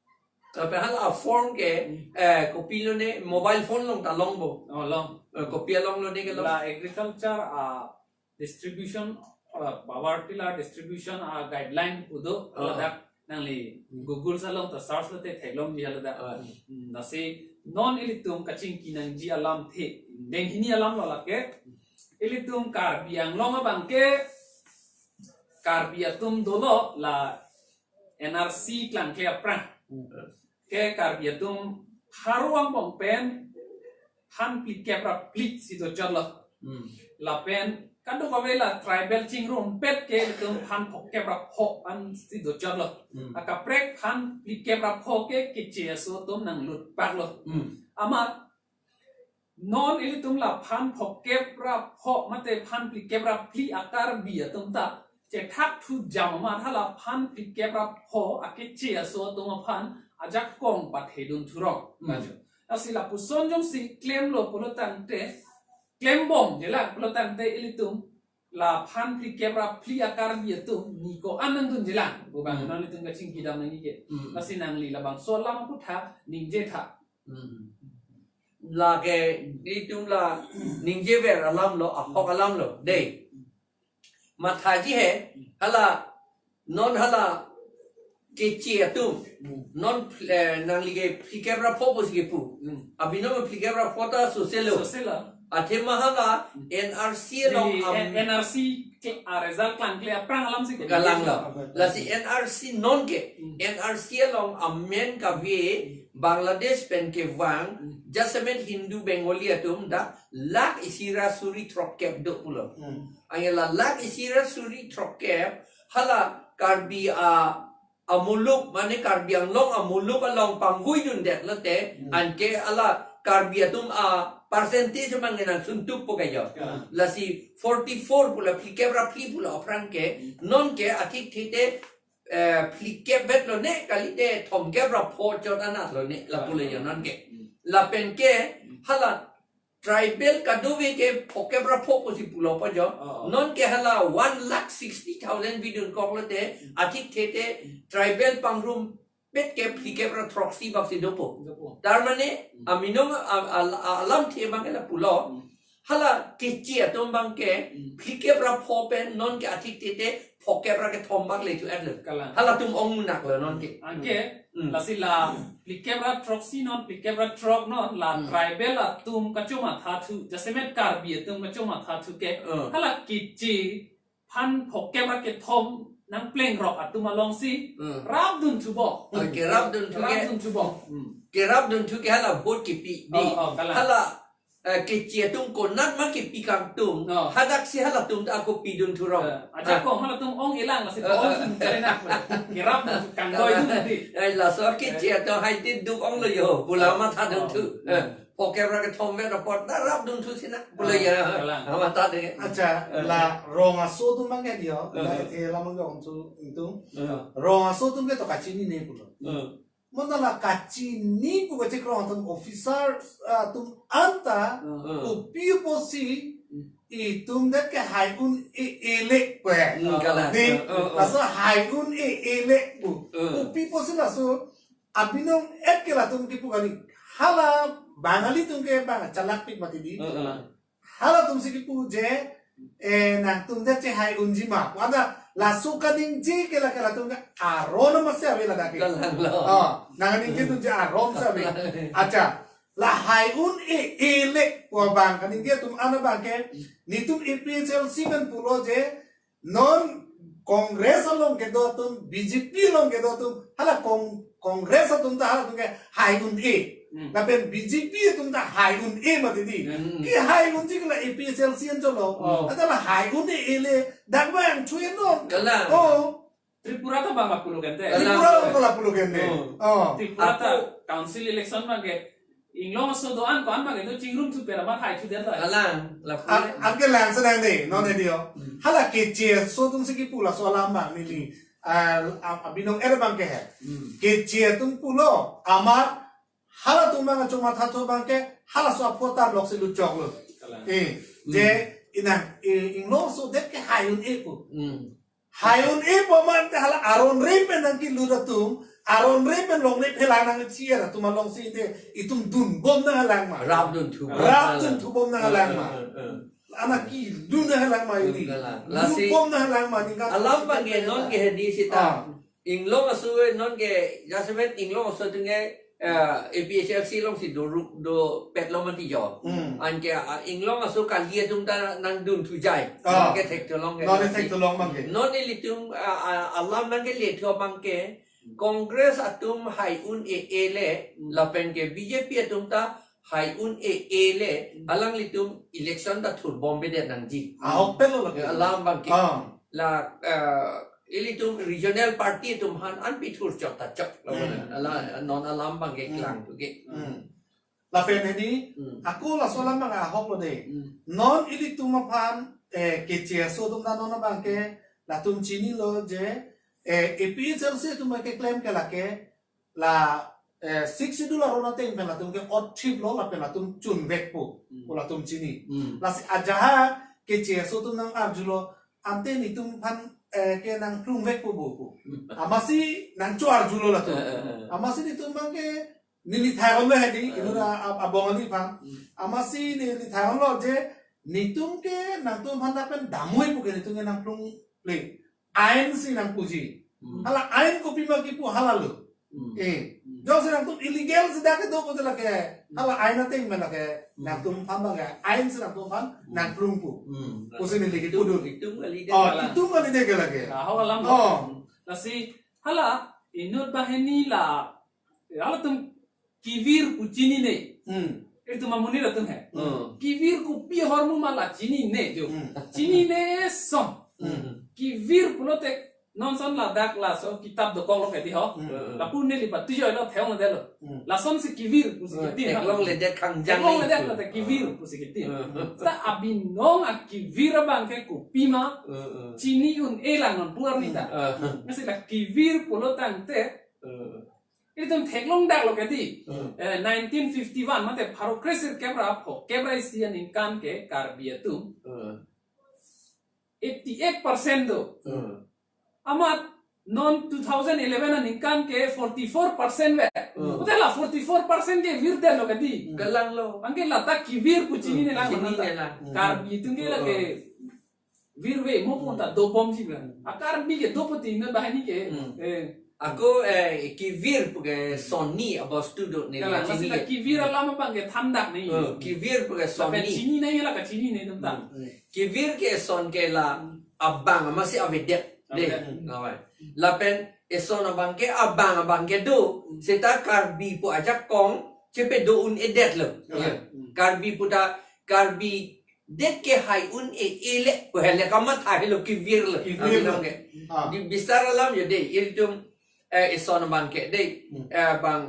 Lapen hala form ke, Hmm. eh, kopilo ne mobile phone along ta longpo. Oh, long. Eh, kopi along lone ke long. La agriculture, ah, distribution, ah, power tiller distribution, ah, guideline pu do, Oh. ladak nangli Hmm. Google along ta search lote theklongji ladak. Oh. Hmm, lasi non ilitum kachingki nangji alamthe. Deng hini alam lo lake. Ilitum Karbi Anglong abang ke Karbi atum dolo la N R C klangkle aphrang. Hmm. Ke Karbi atum pharo angbong pen phan phlikep ra phli si dochotlo. Hmm. Lapen kadokave la tribal chingrumpet ke itum phan phokep ra pho an si dochotlo. Hmm. Akaprek phan phlikep ra pho ke keche aso atum nanglutpaklo. Hmm. Amat non ilitum la phan phokep ra pho mate phan phlikep ra phli a-Karbi atum ta chethak thu jam amat hala phan phlikep ra pho akeche aso atum aphan ajakong pathedun thurong. Hmm. Lasi lapuson jongsi klemlo pulo tangte, klembomje lang pulo tangte ilitum la phan phlikep ra phli a-Karbi atum ni ko-an nangdunje lang. Pu abang Hmm. non ilitum kachingki dam nangji ke. Hmm. Lasi nangli labangso alam aphuthak ningje tha. Hmm. Lake itum la ningjever alam lo, ahok alam lo, dei. Mathaji he, hala, non hala, keche atum, Hmm. non, eh, nangli ke phlikep ra pho pusi kipu. Hmm. Abinong phlikep ra pho ta soselo. Soselo. Athema hala, Hmm. N R C along Di, am- eh, N R C ke, ah, result klangkle aphrang alam si ke. Kalanglo. Lasi N R C non ke, Hmm. N R C along amen kave, Bangladesh pen kevang, Hmm. jasemet Hindu Bengali atum dak lakh isi ra suri throkkep do pulo. Hmm. Anke la lakh isi ra suri throkkep, hala Karbi a, amuluk, mane Karbi Anglong amuluk along pangvuidundet lote, Hmm. anke hala Karbi atum a percentage mangena suntup po kayo. Ya. Lasi forty-four pu la phlikep ra phli pu la aphrang ke, Hmm. non ke athik thete, eh, phlikep vet lone, kalite thomkep ra pho chot anat lone, lapulo ya non ke. Hmm. Lapen ke, Hmm. hala tribal kadokave ke phokep ra pho pusi pulo po jo. Oh, oh. Non ke hala one lakh sixty thousand bidun kok lote, Hmm. athik thete, Hmm. tribal pangrumpet ke phlikep ra throksi bak si dopo. Dopo. Tar mane, Hmm. aminong a, a, a, alamthe abang ke lapulo. Hmm. Hala keche atum abang ke, Hmm. phlikep ra pho pen non ke athik thete, phokep ra kethom bak le thu-et lo. Kalang. Halatum ong munak lo non ke. Anke, Hmm. lasi la phlikep ra throksi non, phlikep ra throk non, la Hmm. tribal atum kachomatha thu, jasemet Karbi atum kachomatha thu ke, Hmm. hala keche phan phokep ra kethom nangplengrok atum along si, Hmm. rapdun thubom. Ah, kerapdun thu ke. Rapdun thubom. Hmm. Kerapdun thu ke hala vote kipi di. Oh, oh, kalang. Hala eh, keche atum konat ma kepi kangtung. Oh. Hadak si halatum ta ako pidun thurong. Eh, ajak Ah. kong halatum ong-elang lasi Eh, ong eh. tum chalenak. Kerap tum kangdoi tum di. Eh, laso keche atum hai ti duk onglo jo. Pula Oh. matha dun thu. Oh. Eh, phokep ra kethom vet apot ta rap dun thu sina. Pula Oh, ya. elang. Matha de. Acha, Eh. la rong aso atum bang ke dio. Eh. La ethe lam jong thu intung. Eh. Rong aso atum ke to kachinine pulo. Eh. Mona la kachini pu kachekrong atum officer, ah, atum anta, Hmm. kopi pusi Hmm. itum det ke hai un-e-e le pu. Hmm, kalang. Di, Hmm, hmm, hmm. laso hai un-e-e le pu. Hmm. Kopi pusi laso abinong et ke latum kipu kali. Hala Bangali atum ke bang chalakpik mati di. Hmm, hmm. Halatum si kipu je, eh, nangtum det che hai unji ma. Pu anta laso kaningje ke la ke latum ke aron ma si ave ladak ke. Kalang lo. Oh, nang kaningje atum je aron si ave. Acha, la hai un-e-e le pu abang kaningje atum an abang ke. Netum A P H L C pen pulo je, non Congress along kedo atum, B J P along kedo atum, hala Cong-, Congress atum ta halatum ke hai un-e. Hmm. Lapen B J P atum ta hai un-e mati di. Hmm. Ke hai unji ke la A P H L C an cholo. Oh. Anta la hai un-e-e le, dak bang chuye non. Kalang. Oh. Tripura ta bang lapulo kente. Kalang. Tripura bang lapulo kente. Oh. Oh. Tripura ta Ako council election bang ke Inglong aso do-an ko-an bang ke do chingrum thu pera mar hai thu det lo. Kalang, lapu. An, an ke lang sedang de, non Hmm. edio. Hmm. Hala keche aso atum si kipu laso alam bang neli. Ah, ab-, abinong er bang ke he. Hmm. Keche atum pulo, amar halatum bang chomatha thu bang ke, halaso aphotar lok si luchok lo. Kalang. Eh, Hmm. je inang, eh, Inglong aso det ke hai un-e pu. Hmm. Hai un-e pu mante hala aron re pen nangkelut atum, aron re pen longle phelang nangchiar atum along si te itum dunbom nanglang ma. Rap dun thu. Rap dun thubom nanglang ma. Eh, eh, eh. Anak kilu nanglang ma ini. Kalang. Lasi Lubom nanglang ma ningkan alam si bang ke te non ta. Ke hedi sita. Ah. Inglong aso non ke jasemet Inglong aso atum ke, eh, A P H L C along si do ruk do pet lo mati jo. Hmm. Anke, ah, Inglong aso kali atum ta nangdun thujai. Ah. Non ke thek tholong ke Non nasi. Thek tholong bang ke. Non ilitum, ah, ah, alam nangkele thu bang ke. Congress atum hai un-e-e le, Hmm. lapen ke B J P atum ta hai un-e-e le, Hmm. alanglitum election ta thurbom bedet nangji. Ahok pen lo lagi. Alam bang ke. Ah. La, eh, ilitum regional party atum han an pithur chok ta chok. Hmm. Ala, non alam bang ke Hmm. klang tu ke. Hmm. Lapen hedi, Hmm. ako laso alam bang ahok lo de. Hmm. Non ilitum aphan, eh, keche aso atum ta non abang ke, latum chinilo je, eh, A P H L C atum ke claim ke lake, la, eh, Sixth Schedule aron ateng pen latum ke othip lo lapen latum chunvek pu, Hmm. pu latum chini. Hmm. Lasi ajaha keche aso atum nang arjulo, ante netum aphan, eh, ke nangplungvek pu bo pu. Hmm. Amatsi nangcho arjulo latum. Eh, eh, eh. Amatsi netum bang ke neli thai-ong lo hedi, Eh. inut a-, a-, abong ali aphan. Hmm. Amatsi neli thai-ong lo je, netum ke nangtum aphan lapen damoi pu ke netum ke nangplung le. Ain si nangpuji. Hmm. Hala ain kopi ma kipu hala lo. Hmm. Eh. Hmm. Jongsi nangtum illegal si dak kedo kote lake. Hmm. Hala ain ateng pen lake. Hmm. Nangtum aphan bang ke. Ain si nangtum aphan Hmm. nangplung pu. Hmm. Pusi neli kipu dun. Itum kali de Oh, kalang. itum kali de ke lake. Nah, ho alam. Oh. Lasi hala inut banghini la. Halatum kevir pu chinine. Hmm. Itum amonit atum he. Hmm. Kevir kopi ahormu ma la chinine jo. Hmm. Chinine son. Hmm. Kevir pulote non son ladak laso kitab dokok lo hedi ho. Hmm. Lapu neli patu joi lo thek-ong det lo. Hmm. Lason si kevir pusi Hmm. kiti Theklong na. ledet khangjang Theklong ni. ledet lo te kevir Hmm. pusi kiti. Hmm. Ta abinong akevir abang ke kopi ma Hmm, hmm. chini un-e lang non pu arni ta. Hmm. Lasi la kevir pulo tangte Hmm. Itum theklong dak lo ke di. Hmm. Eh, nineteen fifty-one mate pharo kre sirkep ra phokep ra isi aningkan ke Karbi atum Hmm. eighty-eight percent do. Hmm. Amat non two thousand eleven aningkan ke forty-four percent ve. Hmm. Hote la forty-four percent kevir det lo ke di. Kalang lo. Anke lata kevir pu chinine lang Chinine mata. lang. Karbi atum ke Hmm. lake virve mo pu ta dobomji ba. A Karbi ke dopo ti na banghini ke. Hmm. Eh. Ako, eh, kevir pu ke sonni abostu do ne Kalang, chini lasi ta ke. kevir alam abang ke than dak ni. Eh, kevir pu ke Lapen sonni. chinine la kachinine atum ta. Hmm. Kevir ke son ke la abang amatsi avedet. Dei. Avedet. Hmm. Lapen eson abang ke abang abang ke do. Hmm. Seta Karbi pu ajakong chepedo un-edetlo. Kalang. Ya. Hmm. Karbi puta, Karbi det ke hai un-e-ele, hele kamatha helo kevir lo. Kevir lo. Abilang ke. Ah. Di bisar alam yo dei, ilitum, eh, ison abang ke dei, Hmm. eh, bang,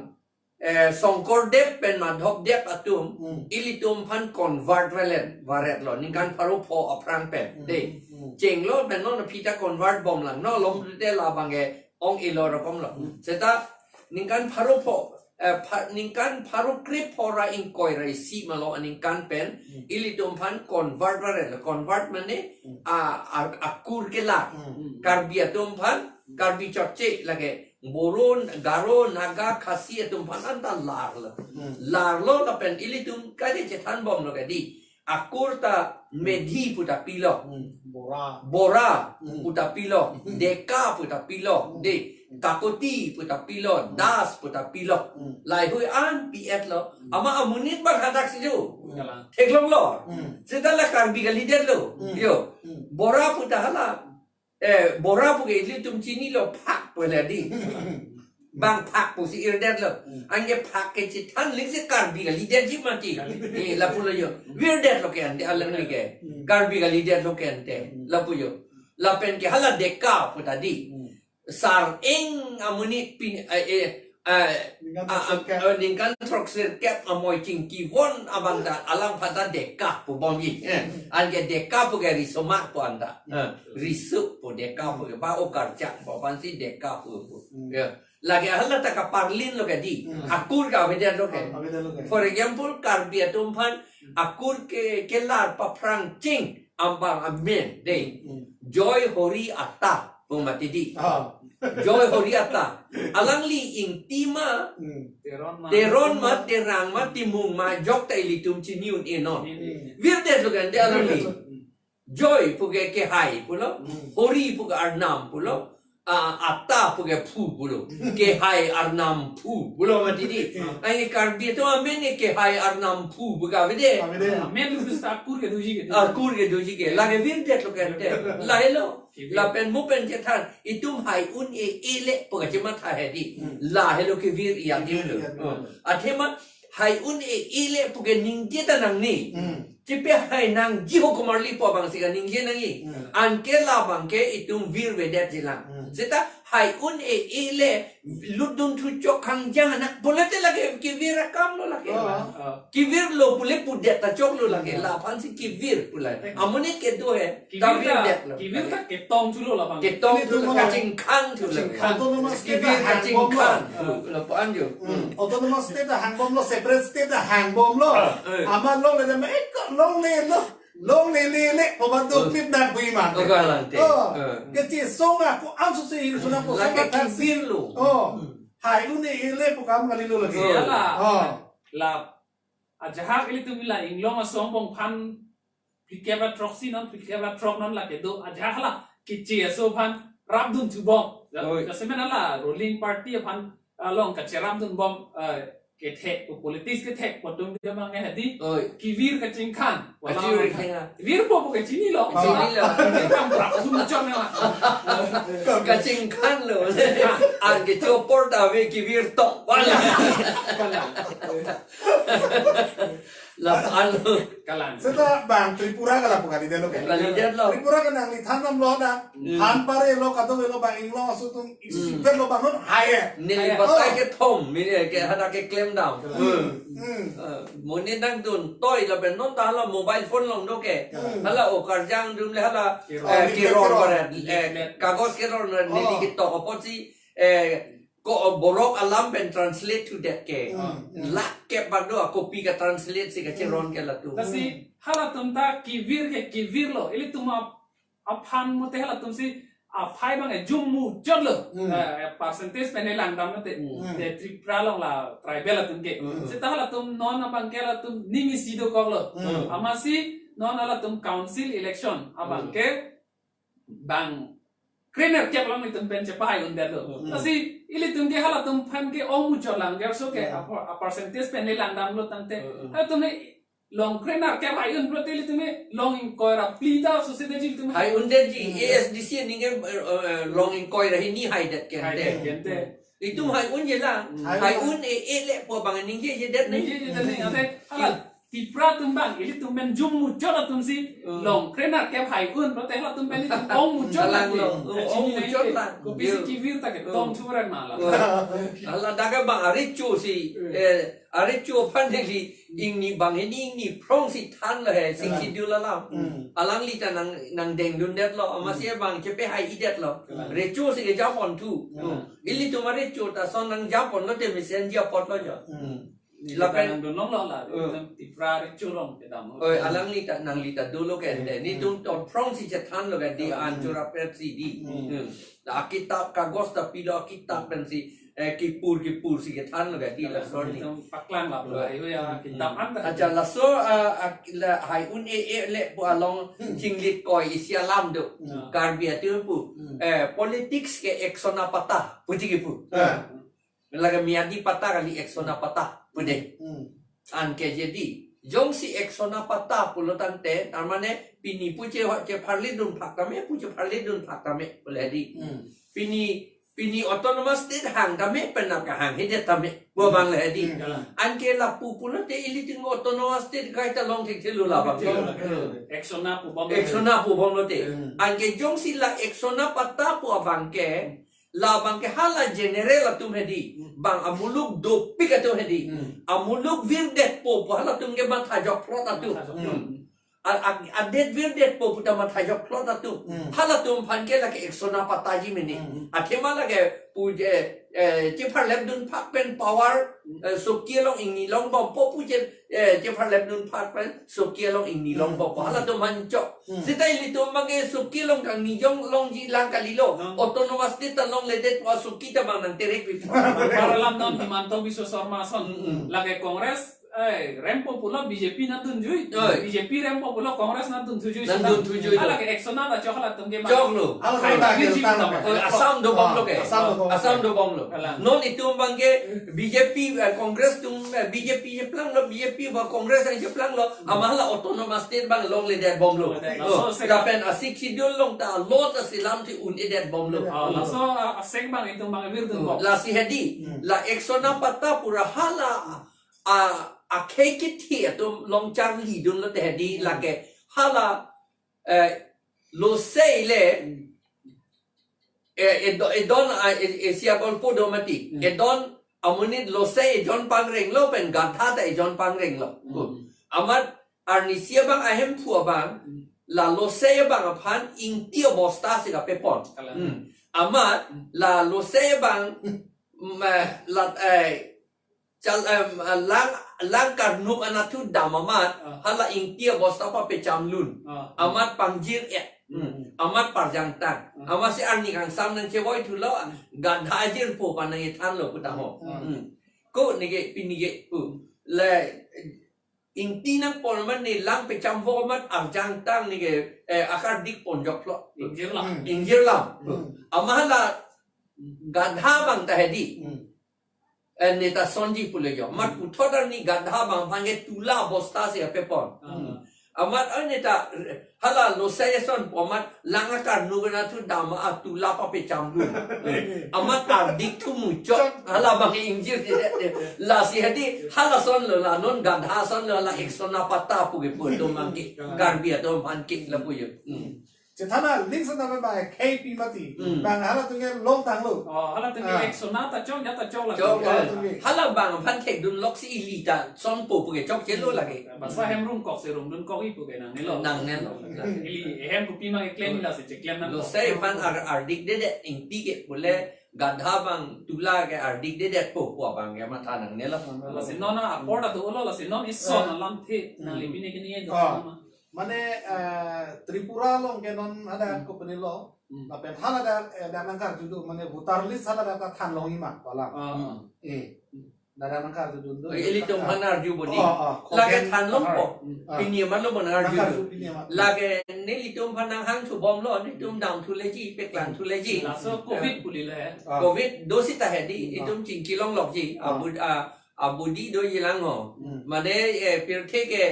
eh, Songkordev pen Madhavdev atum, Hmm. ilitum aphan convert valen, varetlo, ningkan pharo pho aphrang pen, Hmm. dei. Hmm. Chenglo pen non aphi ta convert bomlang, no lom Hmm. te labang ke ong-elo rokom lo. Hmm. Seta ningkan pharo pho, eh, pha-, ningkan pharo krepho ra ingkoi ra isi malo aningkan pen, Hmm. ilitum aphan convert varetlo. Convert mane, Hmm. a, a, akur kelar. Hmm. Karbi atum aphan, Karbi chotche lake, Boro, Garo, Naga, Khasi atum aphan anta larlo. Hmm. Larlo lapen ilitum kaje chethan bomlo kadi. Akur ta Medhi puta pilo. Hmm. Bora. Bora Hmm. puta pilo. Hmm. Deka puta pilo. Hmm. Dei. Hmm. Kakoti puta pilo. Hmm. Das puta pilo. Hmm. Laheihui an pi-etlo. Hmm. Amat amonit bang hadak si jo. Hmm. Kalang. Theklonglo. Hmm. Seta la Karbi kalidetlo. Hmm. Yo. Hmm. Bora puta hala. Eh, Bora pu ke ilitum chinilo, phak pu le dei. Bang phak pusi virdetlo. Hmm. Anke phak ke chethan ling si Karbi kalidetji mati. Kalidetji. Eh, lapulo yo. Virdetlo ke ante alangli ke. Hmm. Karbi kalidetlo ke ante. Hmm. Lapu yo. Lapen ke hala deka puta dei. Hmm. Sar-eng amonit pin, eh, eh, eh, Ningkan ah, throksirkep. Ah, eh, ningkan throksirkep amoi chingkivon abang ta alang aphan ta deka pu bomji. Eh, Hmm. anke deka pu ke riso ma pu anta. Eh, Hmm. riso pu deka pu ke ba o karchak pu aphansi deka pu pu. Hmm. Ya. Lake hala ta kaparlinlo kadi. Hmm. Akur ke avedetlo ke. Avedetlo ke. For example, Karbi atum aphan Hmm. akur ke kelar paphrang ching abang amen dei. Hmm. Joy Hori Atta pu mati dei. Ah. Joy Hori Atta. Alangli ingti ma Hmm. Teron ma. Teron ma, Terang ma, Timung ma, jok ta ilitum chini un-e non. Chini. Virdetlo ke ante alangli. Hmm. Joy pu ke kehai pulo, Hmm. Hori pu ke arnam pulo, ah, Atta pu ke phu pulo. Hmm. Kehai arnam phu pulo mati dei. Hmm. Ai Karbi atum amen ke kehai arnam phu pu ke avede. Avede. Amen itu akur kedoji ke. Akur kedoji ke. Lake virdetlo ke ante. Lahelo. Kevir. Lapen mo pen chethan, itum hai un-e-ele pu kachematha he dei. Hmm. Lahelo kevir ya dei lo. Kevir ya dei. Hmm. Athema hai un-e-ele pu ke ningje ta nangne. Hmm. Chepehai nangji ho komarli pu abang si kaningje nangji. Hmm. Anke labang ke itum virvedetji lang. Hmm. Seta hai un-e-ele lutdun thu chok hangjang anak pulote lake kevir akamlo lake. Ah. Ah. Kevirlo pule pudet ta choklo lake. Hmm. La aphansi kevir pulai. Hmm. Amonit kedo he. Kevir ta, kavirdetlo. Kevir ta ketong thulo labang. Ketong Kevir thulo, thulo. Kachingkhang thulo. Kachingkhang. Autonomous state Kevir ta hangbomlo. Kachingkhang thulo. Lapu-an jo. Hmm. Hmm. Autonomous state ta hangbomlo, separate state ta hangbomlo. Ah, eh. Amat longle le, eh, ko longlelo. Longlelele, ko ba do Hmm. klip dan bui man. Oh, kalang te. Oh, Hmm. kechisong ako, ang susi hiri suna ko Lake sama kevir thasin. Lo. Oh. Hmm. Hai un-e-ele pu kam kalilo lake. Oh. Sela. Oh. La ajahak ilitum la Inglong aso angbong aphan phlikep ra throksi non, phlikep ra throk non lake do, ajahak la keche aso aphan rapdun thubom. Ja-, Oi. Jasemet la ruling party aphan along kacherapdunbom, eh, kethek, politics kethek pu atum dia mang hedi. Oi. Kevir kachingkhang. Kevir kachingkhang. Virpo pu kachinilo. Chinilo. Kevir kam prapdun chon na. Kachingkhang lo. An ke chopor ta ave kevir tok. Wala. Wala. Lapu-an lo. Kalang. Seta bang Tripura ke lapu kalidetlo ke. Kalidetlo. Tripura ke nangli than damlo na. Hmm. Han pare lo, kadokave lo, bang Inglong aso atum Hmm. isipet lo bang non hai eh. Neli Hai eh. batai Oh. kethom, mini ke hadak keklem dam. Hmm. Hmm. Hmm. Eh, monit nangdun toi lapen non ta hala mobile phone along do ke. Hmm. Hala o karjang dum le hala, Keron. eh, Oh, keron keron. Baret, eh, Leaflet. kagos keron baret, neli Oh. ketok apotsi, eh, ko borok alam pen translate thudet ke. Hmm. Lakh kep bak do a copy katranslate si kacheron ke latum. Lasi halatum ta kevir ke kevir lo. Ilitum a aphan mate halatum si aphai bang e jum mu jot lo. Hmm. Eh, eh, percentage pen e langdam mate. Hmm. Te Tripura along la tribal atum ke. Hmm. Seta halatum non abang ke halatum ning isi dokok lo. Hmm. Amatsi non halatum council election abang Hmm. ke bang krenerkep along itum pen chepahai undet lo. Hmm. Lasi ilitum ke halatum aphan ke ong mu jot lang gerso ke Hmm. a, a percentage pen e langdam lo tangte. Hmm. Halatum ne long krenerkep hai un pulote ilitum ne long ingkoi ra phli ta susi de ji ilitum. Hai undetji, Hmm. A S D C ningke, eh, eh, long ingkoi ra hini haidet ke Haidet ante. ke ante. Itum hai-un jelang. Hmm. Hai-un e-e le pu abang ningje jedet nai. Ningje jedet nai, ante hala Tipra atum abang, ilitum pen jum muchot atum si, Hmm. Longkre nerkep hai-un, lote halatum pen itum ong muchot Alang lang lo, je. Oh, Chini ong nai muchot ke, lang. Kopisi Yo. Kevir ta ke, Hmm. Tong thuran mala. Hmm. Hala dak abang arecho si, Hmm. eh, arecho aphan neli ingni bang hini ingni phrong si than lo he, Sixth Kalang. Schedule alam. Hmm. Alangli ta nang, nangdengdundetlo, amatsi Hmm. abang chepehai-idet lo. Kalang. Recho si kejapon thu. Kalang. Hmm. Ilitum arecho ta son nangjapon lote mesen ji apot lo jo. Hmm. Lapen Lapen nangdun longlo la, Hmm. Tipra recho along kedam. Oi, alangli ta, nangli ta dolo ke ante. Hmm. Nelitum ton phrong si chethan lo ke di Kalang. An chorapet si di. Hmm. Hmm. La akitap kagos ta pilo akitap pen si, eh, kipur kipur si kethan lo ke di la Kalang. Son ni. Itum paklang la Hmm. pula, iyo ya, Hmm. kitab Hmm. anta. Acha laso, ah, ak-, la hai-un e-e le pu along Hmm. chinglit koi isi alam do. Hmm. Karbi atum pu. Hmm. Eh, politics ke ek sona pata, puji kipu. Ah. Lake miyadi pata kali ek sona pata, pude. Hmm. Anke jadi, jongsi ek sona pata pulo tangte, tar mane pini pu che, chepharledun phak tame, pu chepharledun phak tame, pule di. Hmm. Pini, pini autonomous state hang tame, penap kahanghedet tame, pu abang le di. Hmm. Anke lapu pulote ilitum autonomous state kaita long thekthelo labang. Hmm. Ek sona pu bom. Ek sona pu bomlote. Hmm. Anke jongsi la ek sona pata pu abang ke, labang ke hala general atum hedi, Hmm. bang amuluk dopik atum hedi, Hmm. amuluk virdetpo pu halatum ke matha jokphlot atum. Matha jokphlot. Hmm. A, a, adet virdetpo pu ta matha jokphlot atum. Hmm. Halatum aphan ke lake ek sona pata ji mene. Hmm. Athema lake pu je, eh, chepharlepdun phak pen power, Hmm. eh, soki along ingni longbompo pu je, eh, chepharlepdun phak pen soki along ingni Hmm. longbompo. Halatum aphan chok. Hmm. Seta ilitum abang ke soki along kangni jong longji lang kalilo. Hmm. Autonomous state ta longledet pu soki ta bang nangterek pi. Par alam non Himanta Biswa Sarma ason. Hmm. Lake Congress, eh, rempo pulo B J P nangdunjui. Oi. B J P rempo pulo Congress nangdunthuji. Nangdunthuji. Ah, lake ek sona ta chok halatum ke ma. Choklo. Halatum Hai, ta Birji ke tang Bintang. Oi, Assam dobomlo ke. Assam dobom. Assam dobomlo. Kalang. Non itum abang ke B J P, eh, Congress atum, eh, B J P cheplanglo, B J P ba Congress cheplanglo, Hmm. amat hala autonomous state abang longledetbomlo. Longledet. Oh, So, sek- lapen a-Sixth Schedule along ta law ta selamthe un-edetbomlo. Ah, laso, ah, asek abang itum abang virdun Oh, bom. Lasi hedi, Hmm. la ek sona pata pu ra hala, a, akhei kithi atum longcharlidunlote hedi, Hmm. lake hala, eh, losei le, Hmm. eh, edo-, edon, ah, e-, esi agolpo do mati. Hmm. Edon amonit losei ejon pangrenglo pen gadha ta ejon pangrenglo. Hmm. Amat arnisi abang ahemphu abang, Hmm. la losei abang aphan ingti abosta si kapepon. Kalang. Hmm. Amat Hmm. la losei abang, mm, eh, la, eh, chal, em, ah, lang, lang karnuk anatthu dam amat, Ah. hala ingti abosta papechamlun. Ah. Amat pangjir-et. Hmm. Amat parjangtang. Hmm. Amatsi arni kangsam nangchevoi thulo, Hmm. gadha ajirpo pu nang-ethanlo pu ta ho. Hmm. Hmm. Ko neke, pini ke, pu. Le, ingti nangpon amat ne lang pechamvo amat arjangtang neke, eh, akardik ponjoklo. Ingjirlam. Hmm. Ingjirlam. Hmm. Amat hala gadha abang ta hedi. Hmm. Eh, neta sonji pule jo. Amat Hmm. puthot arni gadha abang aphan ke tula abosta si kapepon. Ah. Hmm. Amat, eh, neta, hala losei ason pu amat lang akarnuk anatthu dam a tula papechamlun. Amat ardik thu muchot. Hala abang ingjir jedet. Lasi hedi hala asonlo la non gadha asonlo la ek sona pata pu kepu atum abang ke. Karbi atum aphan ke lapu jo. Hmm. Chethan aling sana ba khei pi mati. Hmm. Bang halatum ke longtanglo. Oh, halatum ke Ah. ek sona ta chok, ya ta chok la. Chok, Halatum ke. Hala abang aphan thekdunlok si ili ta sonpo pu ke chokchelo lake. Basa hem rungkok si rungdunkok-i pu ke nangnelo. Nangnelo. Ili ehem kopi ma keklem la si cheklem nang. Losei aphan ar-, ardik dedet ingti ke pule gadha abang tula ke ardik dedetpo pu abang ke matha nangnelo. Lasi non apor ta dolo, lasi non ison Ah. alamthe nangli Hmm. pine kini e Ah. dosana ma. Mane, eh, Tripura along ke non ada Hmm. kopinelo. Hmm. Lapen hala dak, eh, dak nangkarju do, mane voter list hala dak ta thanlong-i ma pu alam. Ah, ah. Eh. Hmm. Dak nangkarju do. Oh, ilitum aphan arju bodi. Oh, oh, Lake comment thanlongpo. Ah. Hmm. Ah. Pini amat lo bo nang arju Nangkarju do. Pini amat. Lake nelitum aphan nanghangthu bomlo, nelitum damthu leji, peklang Hmm. thu leji. Laso covid pule le. Ah. Covid do sita hedi, Hmm. itum chingki longlokji. Ah. Abud-, ah, abodi doji lang ho. Hmm. Mane, eh, pirthe ke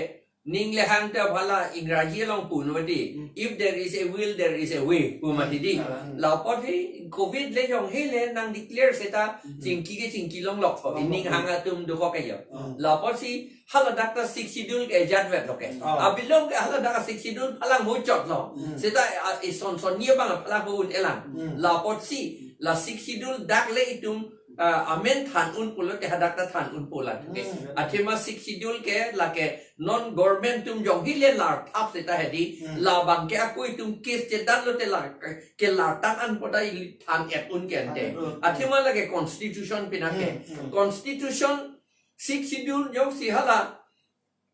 Ning le hang ta phala Ingraji along pu no mati. Hmm. If there is a will, there is a way, pu mati di. Hmm. Lapu si covid le jong hele nang declare seta Hmm. chingki ke chingki longlok ho. Hmm. Ning hang atum dokok ke jo. Hmm. Lapu si haladak ta Sixth Schedule ke ajat vet lo ke. Hmm. Abilong ke haladak Sixth Schedule phalang muchot lo. Hmm. Seta, ah, ison son nie bang phalang un-elang. Hmm. Lapu si la Sixth Schedule dak le itum, ah, amen than un pulote hadak ta than un pulang. Hmm. Athema Sixth Schedule ke lake non government atum jong hele lar thap seta hedi. Hmm. Labang ke ako itum case chedan lote la ke, kelar tang an pu ta ili than et un ke ante. Than et un. Athema lake constitution pinake. Hmm, hmm. Constitution Sixth Schedule jongsi hala,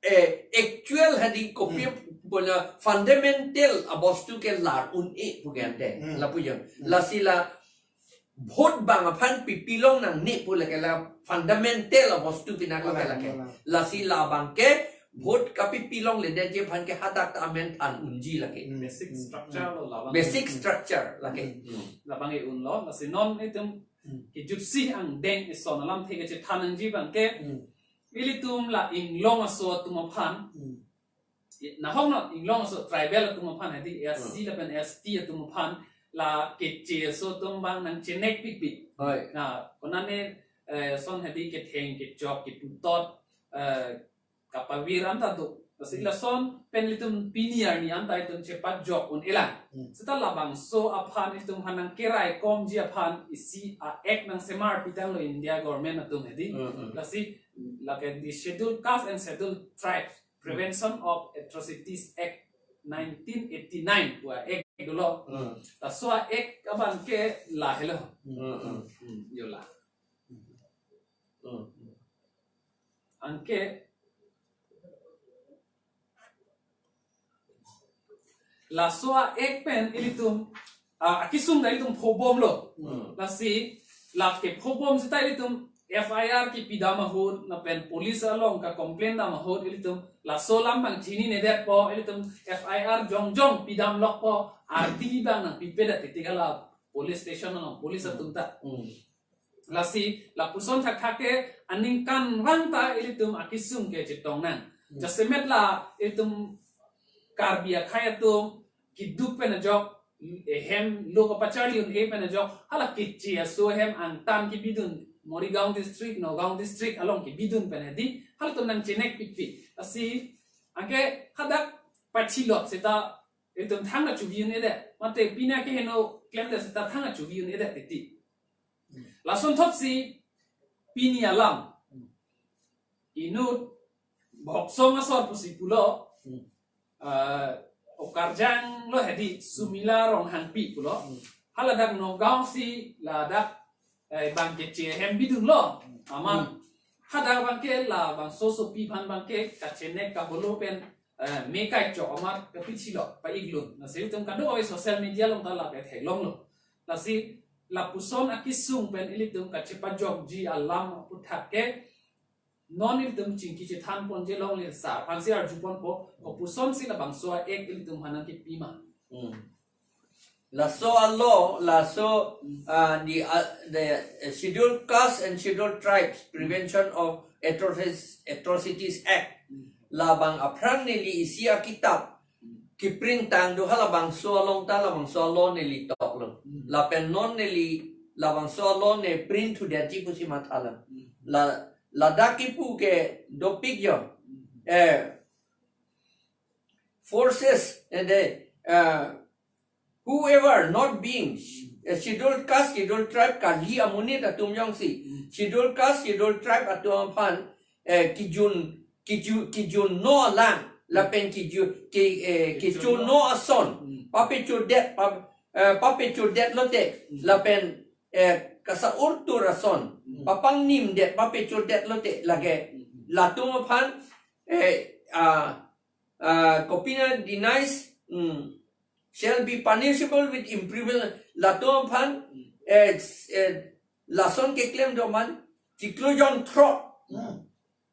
eh, actual hedi kopi Hmm. bola fundamental abostu ke lar un-e pu ke ante. Hmm. Lapu jong. Hmm. Lasi la vote bang aphan pipi longnangne pu lake la fundamental abostu pinake Wala, lake. Wala. Lasi labang ke vote kapipi longledetji aphan ke hadak ta amen than unji lake. Hmm. Basic Hmm. structure lo labang. Basic Hmm. structure lake. Hmm. Hmm. Labang e un lo, lasi non itum Hmm. kejutsi angdeng ison alamthe kachethan nangji abang ke Hmm. ilitum la inglong aso atum aphan. Hmm. Nahok non inglong aso tribal atum aphan hedi S C Hmm. lapen S T atum aphan la keche aso atum abang nangchenek pikpik. Hoi. Na, konane, eh, son hedi ketheng kechok keputot, eh, kapavir anta do. Lasi Hmm. lason pen ilitum pini arni anta itum chepajok un-elang. Hmm. Seta labangso aphan itum aphan nangkeraikomji aphan isi a-act nangsemar pitanglo India government atum hedi. Hmm, hmm. Lasi lake the Scheduled Caste and Scheduled Tribes Prevention of Atrocities Act nineteen eighty-nine pu a-act dolo. Hmm. Laso a-act abang ke lahelo. Hmm, hmm. Hmm, yo la. Hmm. Anke laso a-act pen ilitum, ah, akesung ta ilitum phobomlo. Hmm. Lasi lake phobom seta ilitum F I R kepidam ahut lapen police along kacomplain dam ahut ilitum laso alam abang chininedetpo, ilitum F I R jongjong pidamlokpo, ardi abang nangpipedet titi hala police station along police Hmm. atum ta. Hmm. Lasi lapuson thakthak ke aningkanvang ta ilitum akesung ke chetong nang. Hmm. Jasemet la ilitum Karbi akhei atum keduk pen ajok, eh, hem lo kapacharli un-e pen ajok, hala keche aso hem angtan kebidun, Morigaon district, Nagaon district along kebidun pen hedi, halatum nangchenek pikpik. Lasi anke hadak pachilot seta ilitum thang achuvi un-edet. Mate pini akeheno klemdet seta thang achuvi un-edet titi. Hmm. Lasonthotsi pini alam. Hmm. Inut Boksong asor pusi pulo. Hmm. Ah, okarjang lo hedi Sumila Ronghangpi pulo. Hmm. Haladak Nagaon si ladak, eh, bang keche hem bidunlo. Hmm. Amat Hmm. hadak abang ke labangso asopi aphan abang ke kachenek kabolo pen eh, me kaichok amat kapichilo pa-iklun. Lasi ilitum kadokave social media along ta la ketheklonglo. Lasi lapuson akesung pen ilitum kachepajokji alam aphuthak ke non ilitum chingki chethanponji longle, sar aphansi arjuponpo, kopusonsi labangso a-act ilitum aphan nangkepima. Hmm. Laso a-law, laso, uh, the, uh, the, uh, Scheduled Caste and Scheduled Tribes Prevention of Atrocities, Atrocities Act. Hmm. Labang aphrang neli isi akitap Hmm. kepring tang do, halabangso along ta labangso a-law neli toklo. Hmm. Lapen non neli labangso a-law ne print thudetji pusi mathalang. Hmm. La, ladak kipu ke dopik jo. Hmm. Eh, forces and the, uh, whoever not being a Scheduled Caste, Scheduled Tribe kali amonit atum jongsi, Hmm. Scheduled Caste, Scheduled Tribe atum aphan, eh, kijun, kiju-, kijunno alang, lapen kiju-, ki, eh, Kijunno. kijunno ason, Hmm. papechodet, pa-, eh, papechodet lote, Hmm. lapen, eh, kasa-urtur ason, Hmm. papangnimdet, papechodet lote, lake, Hmm. latum aphan, eh, ah, uh, kopine denies, mm, shall be punishable with imprisonment. Latum aphan, Mm. eh, s-, eh, lason keklem do man, chiklo jon throk, Mm.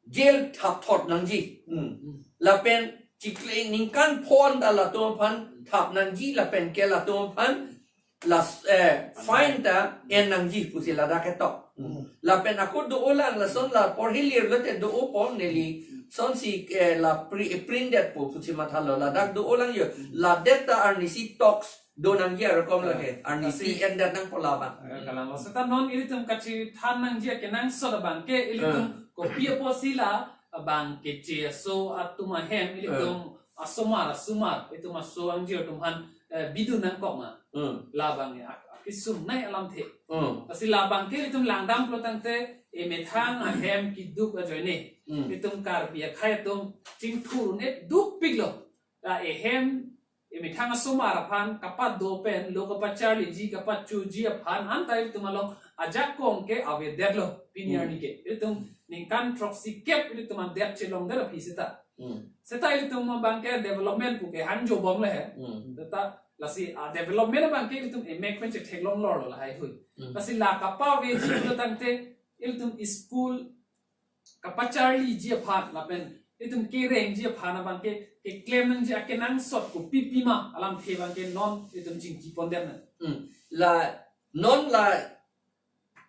jail thapthot nangji. Mm. Mm. Lapen chiklo ningkan pho an ta latum aphan thap nangji, lapen ke latum aphan las, eh, fine ta en nangji pusi ladak ketok. Mm. Lapen ako do-olang lason la porhilir lote do-opo neli Sonsi eh, la pri, print detpo pusi mathalo, ladak do-olang jo. La det ta arnisi talks do nangji arokom lake. Arnisi en det nangpo labang. Eh, kalang. Seta non ilitum kachethan nangji akenangsot abangke ilitum kopi apotsi la abang keche aso atum ahem ilitum asomar asomar itum aso angjir atum aphan eh, bidun nangkok ma. Hmm. Labang ya, ak-, akisung nai alamthe. Hmm. Lasi labangke ilitum langdam pulo tangte emethang ahem keduk ajoine. Hmm. Itum Karbi akhei atum chingthur-un-e dukpiklo. La ehem emethang asomar aphan kapado pen lo kapacharliji kapachoji aphan anta itum along ajakong ke avedetlo pini Hmm. arni ke. Itum ningkan throksi kep itum adet chelongdet aphi seta. Hmm. Seta ilitum abangke development puke hangjo bomle he. Hmm. Seta lasi a development abangke ilitum emek pen chetheklong lorlo lahaihui. Hmm. Lasi la kapaveji pulo tangte ilitum school kapacharliji aphan lapen ilitum kerengji aphan abangke keklem nangji akenangsot kopi pima alamthe abangke non ilitum chingki pondetnang. Hmm. La non la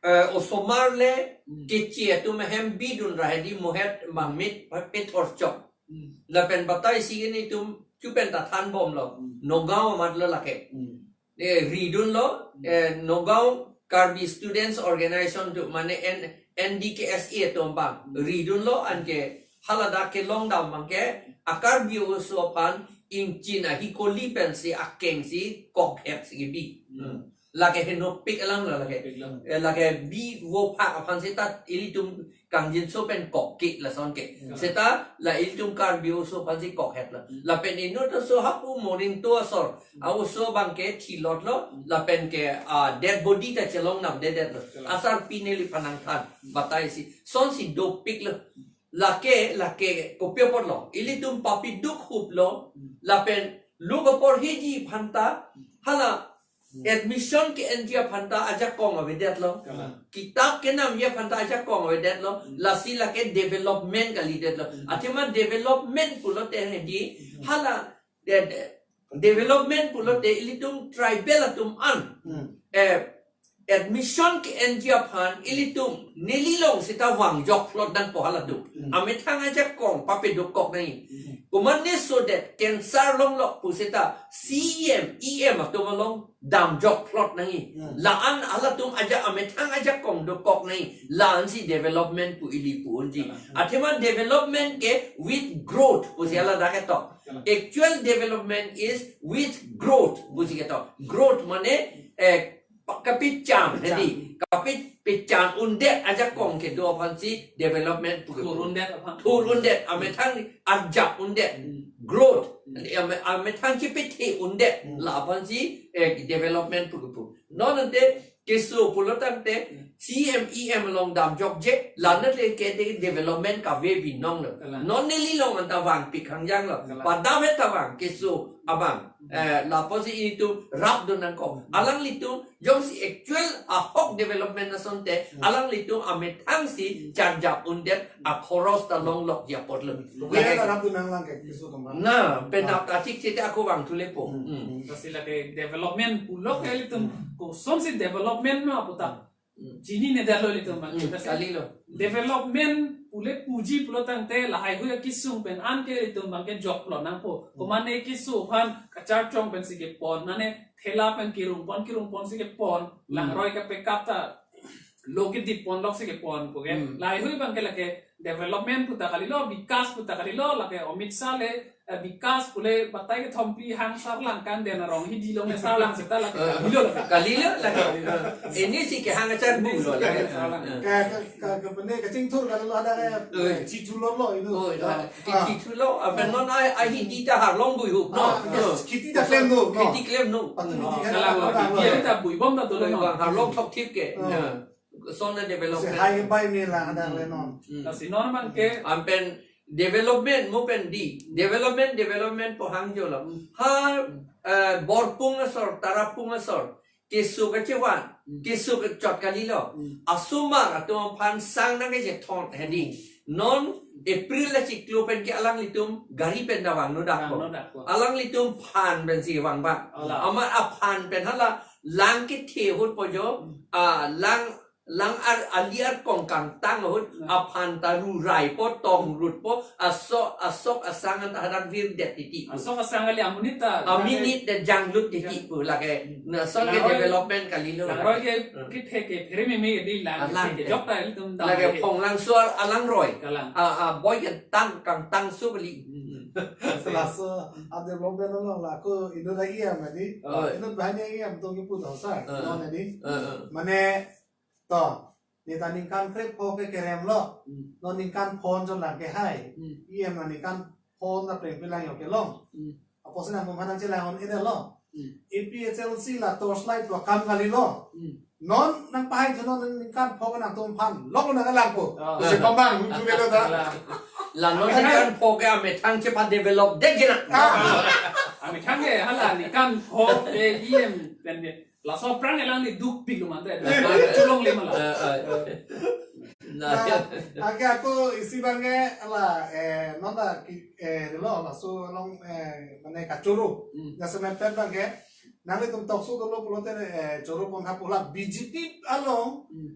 eh, osomar le Hmm. keche atum ahem bidun ra hedi mohet mangmit pethor chok. Hmm. Lapen batai si ilitum chupen ta thanbomlo. Hmm. Nagaon amatlo lake. Hmm. Eh, ridunlo, Hmm. eh, Nagaon Karbi Students Organization atum mane N-, N D K S A atum abang. Hmm. Ridunlo anke haladak kelongdam abangke a Karbi oso aphan ingchin ahikoli pensi akengsi kokhet si kebi. Hmm. Lake henopik alam lo lake. Pik lang. Eh, lake bi vo phak aphan seta ilitum kangjinso pen kokke lason ke. Hmm. Seta la ilitum Karbi oso aphansi kokhetlo. Hmm. Lapen inut aso hapu moring to asor. Hmm. A oso abangke thilotlo. Hmm. Lapen ke ah, dead body ta chelong namdedetlo. Chelong. Asarpi neliphan nangthan. Hmm. Batai si. Sonsi dopiklo. Lake, lake, kopi apotlo. Ilitum papiduk huplo. Hmm. Lapen lo kaporhiji aphanta. Hmm. Hala Hmm. admission ke-enji aphanta ajakong avedetlo. Kalang. Kitap kenamji aphanta ajakong avedetlo. Hmm. Lasi lake development kalidetlo. Hmm. Athema development pulote hedi Hmm. hala de, de, development pulote ilitum tribal atum an. Hmm. Eh, admission ke-enji aphan ilitum nelilong seta vangjok phlot nangpo halatum. Hmm. Amethang ajakong papedokkok nangji. Hmm. Komatne so det cancer longlok pu seta C E M, E M atum along damjok phlot nangji. Hmm. La-an halatum aja amethang ajakong dokkok nangji. La-ansi development pu ili pu unji. Hmm. Athema development ke with growth pusi Hmm. haladak ketok. Hmm. Actual development is with growth pusi ketok. Growth mane eh pa-, kapecham, Pecham. hedi, kapecham undet ajakong kedo aphansi development pu kepu. Thur undet aphan. Thur undet, amethang arjap undet. Hmm. Growth. Hmm. Ame-, amethang chepethe undet. Hmm. La aphansi eh, development pu kepu. Non ante keso pulo tangte Hmm. C M E M along damjokje, la nat le ke de development kave binonglo. Kalang. Non nelilong anta vangpik hangjanglo. Kalang. Padam ta vang keso abang. Hmm. Eh, la apotsi itum rapdun nangkok. Hmm. Alanglitum jongsi actual ahok development asonte, Hmm. alanglitum amethangsi Hmm. charjap undet akhoros ta longlokji apotlo. Lo kaya la rapdun nanglang ke keso atum. Na, pen Ah. ap atik chete ako vangthulepo. Hmm. Hmm. Lasi lake development pulo ke ilitum Hmm. kosonsi development ma puta. Hmm. Chinine detlo ilitum abang. Hmm. Lasi Kalilo. development pule puji pulo tangte lahaihui akisung pen anke ilitum abangke jokphlot nangpo. Hmm. Komane keso aphan kacharchong pensi kepon, mane thela pen kirungpon, kirungponsi kepon, Hmm. langroi kapekap ta lo kedip ponloksi kepon puke. Hmm. Lahaihui abangke lake development puta kalilo, bikas puta kalilo, lake Amit Shah le, eh, bikas pule batai kethom pi hang sarlang kan den arong hidi along le sarlang seta lake Eh. kalilo lake. Kalilo lake. Ini si kehang achan bu lo lake. Sarlang. Eh. Ka, ka, ka, ka pene kachingthur kalilo ada ke Eh. chithulotlo itu. Oh, Ah. Kachingthurlo, apa non ai, ai hidi ta harlong bui hup, no? Ah, yes, Eh. kheti ta klemlo, no? Kheti klemlo. Patun Hmm. hidi Kalang kan lo, ada hidi lo. Dia ta buibom ta dolo, no? Bang harlong thokthip ke. Oh. Ya. Sona development. Si hai bai me la ada le non. Hmm. Lasi non abangke. Anpen development mo pen di. Development, development pu hangjolo. Hmm. Ha, eh, Borpung asor, Tarapung asor. Keso kachevan, Hmm. keso kachot kalilo. Hmm. Asomar atum aphan sang nangkechethon hedi. Hmm. Non April achiklo pen ke alanglitum gari pen ta vangno dakpo. Vangno dakpo. Alanglitum phan pensi vang bang. Ala. Amat aphan pen hala lang kethe ahut po jo, Hmm. ah, lang Lang ar ali ar kong kangtang ahut, hmm, aphan ta rurai po, tong rut po, asok, asok asang an ta hadak virdet titi. Asok asang kali amonit ta. Aminit ta janglut titi pu lake. Hmm. Lason ke langroi, development kalilo. Langroi ke, hmm, kethek ke phere meme di lang, ah, lang kethek ke te. Jok ta ilitum dam lake ke. Phong lang suar alangroi. Kalang. Ah, ah, boi ke tang kangtang su kali. Hmm. Laso a development along la ko inut lagi ya madi. Oh. Inut banyak ya betul ke putus sa. Ah. Non ini. Ah, ah. Mane to, neta ningkan krepho ke kerem lo. Hmm. Non ningkan phongo lang ke hai. Hmm. E M na ningkan phongo na plengpi lang yo kelong. Hmm. Apotsi nangtum aphan nangchelang-un ene lo. Hmm. A P H L C la torchlight lo kam kalilo. Hmm. Non nangpahai thu non ningkan phongo nangtum aphan lo nangkelangpo. Oh. Pusi pamang huju le lo ta. Kalang. La non ningkan phongo ke amethang chepa-develop dek jena. Ah. Amethang ke hala ningkan phongo ke E M pen ke. Laso aphrang alangli dukpik lo mate. Cholongle ma la. Eh, eh. Na, na, ake ako isi abang ke la, eh, non ta ki, eh, lo laso along, eh, mane kachoro. Hmm. Jasemet abang ke nanglitum talk show dolo pulote, eh, choro pon ha pu la B J P along, hmm,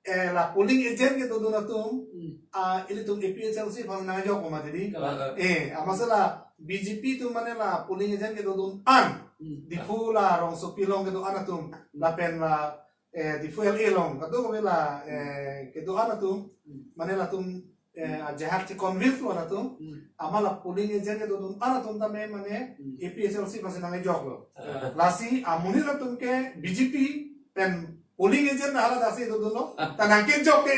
eh, la polling agent kedodun atum, hmm, ah, ilitum A P H L C aphan nangjok ma tadi. Kalang. Eh, amatsi la B J P atum mane la polling agent kedodun an. Hmm. Diphu la rongsopi along kedo an atum. Hmm. Lapen la, eh, Diphu L A along kadokave la, eh, kedo an atum. Hmm. Mane latum, eh, ajahak che-convince lo latum. Hmm. Amat la polling agent kedodun an atum tame mane, hmm, A P H L C aphansi nangjok lo. Ah. Lasi amonit atum ke B J P pen polling agent hala dasi dodun lo. Ta nangkejok ke,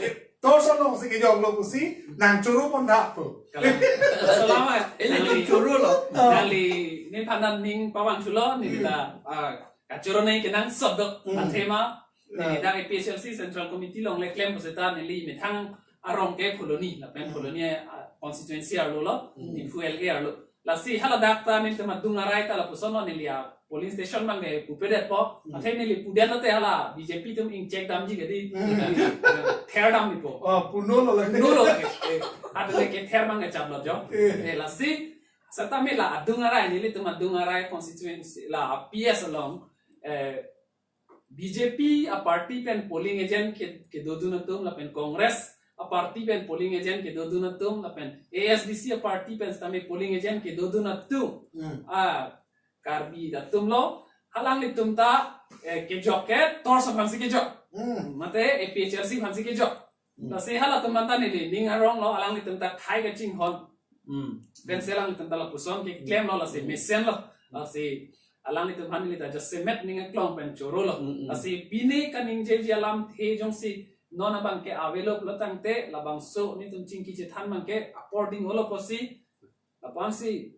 eh, torso lo si kejok lo pusi nangchoro pon dak po. Kalang. Selama ini nangli choro lo. Nangli nephan ta ning pavang chulo, neli ta, ah, kachoro nangji kenangsot do. Hmm. Athema, neli, ah, dak A P H L C Central Committee along le klem pusita neli methang arong ke Phuloni, lapen, hmm, Phuloni, ah, constituency arlo lo, hmm, Diphu L A arlo. Lasi hala dak ta nelitum adung arai ta lapuson lo neli a polling station abang ke pupedet po. Hmm. Athe neli pudet lote hala B J P atum ingchek damji kedi. Hmm. Ther damji po. Oh, puno lo lagi. Puno lo lagi. Eh, athe kether abang kechap lo jo. Eh. Eh, lasi setame la adung arai nelitum adung arai constituency la P S along, eh, B J P a party pen polling agent ke, kedodun atum lapen Congress a party pen polling agent kedodun atum lapen A S D C a party pen setame polling agent kedodun atum. Hmm. Ah, Karbi atum lo, alanglitum ta, eh, kejok ke torso aphansi kejok. Hmm. Mate A P H L C aphansi kejok. Hmm. Lasi halatum aphan ta neli ning arong lo, alanglitum ta khei kachinghon. Hmm. Pensi alanglitum ta lapuson keklem lo, lasi, hmm, mesen lo. Lasi alanglitum aphan neli ta jasemet ning aklong pen choro lo. Hmm, hmm. Lasi pine kaningjeji alamthe jongsi non abang ke ave lo pulotangte labangso nelitum chingki chethan abang ke apor ding-olo pusi, lapuansi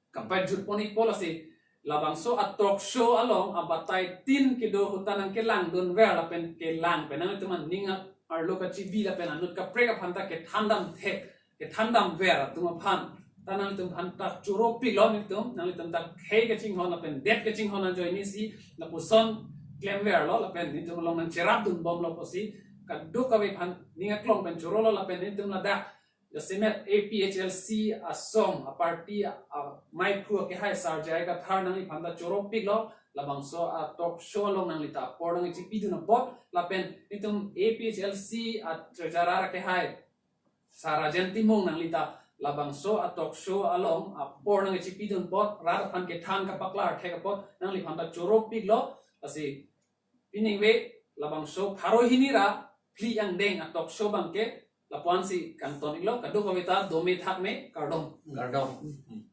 kapai jut pon-ikpo lasi labangso a talk show along abatai tin kedo ahut ta nangkelangdunver lapen kelang pen nangtum aning arlo kachibi lapen anut kaprek aphan ta kethan dam thek, kethan damver atum aphan ta nangtum aphan ta choropik lo nelitum, nangtum ta khei kachinghon lapen det kachinghon ajoine si lapuson klemver lo lapen nelitum along nangcherapdunbom lo pusi kadokave aphan ning aklong pen choro lo lapen nelitum ladak jasemet A P H L C asong a party a, a maiphu akehai Sar J I Kathar nangliphan ta choropik lo, labangso a talk show along nangli ta apor nangchipidun apot, lapen nelitum A P H L C a treasurer akehai Sar Rajen Timung nangli ta labangso a talk show along apor nangchipidun apot, rat aphan kethan kapaklar thek apot nangliphan ta choropik lo, lasi pining ave labangso pharo hini ra phli angdeng a talk show abang ke lapuansi kangton-iklo, kadokave ta dome thakme, kardom. Kardom. Hmm.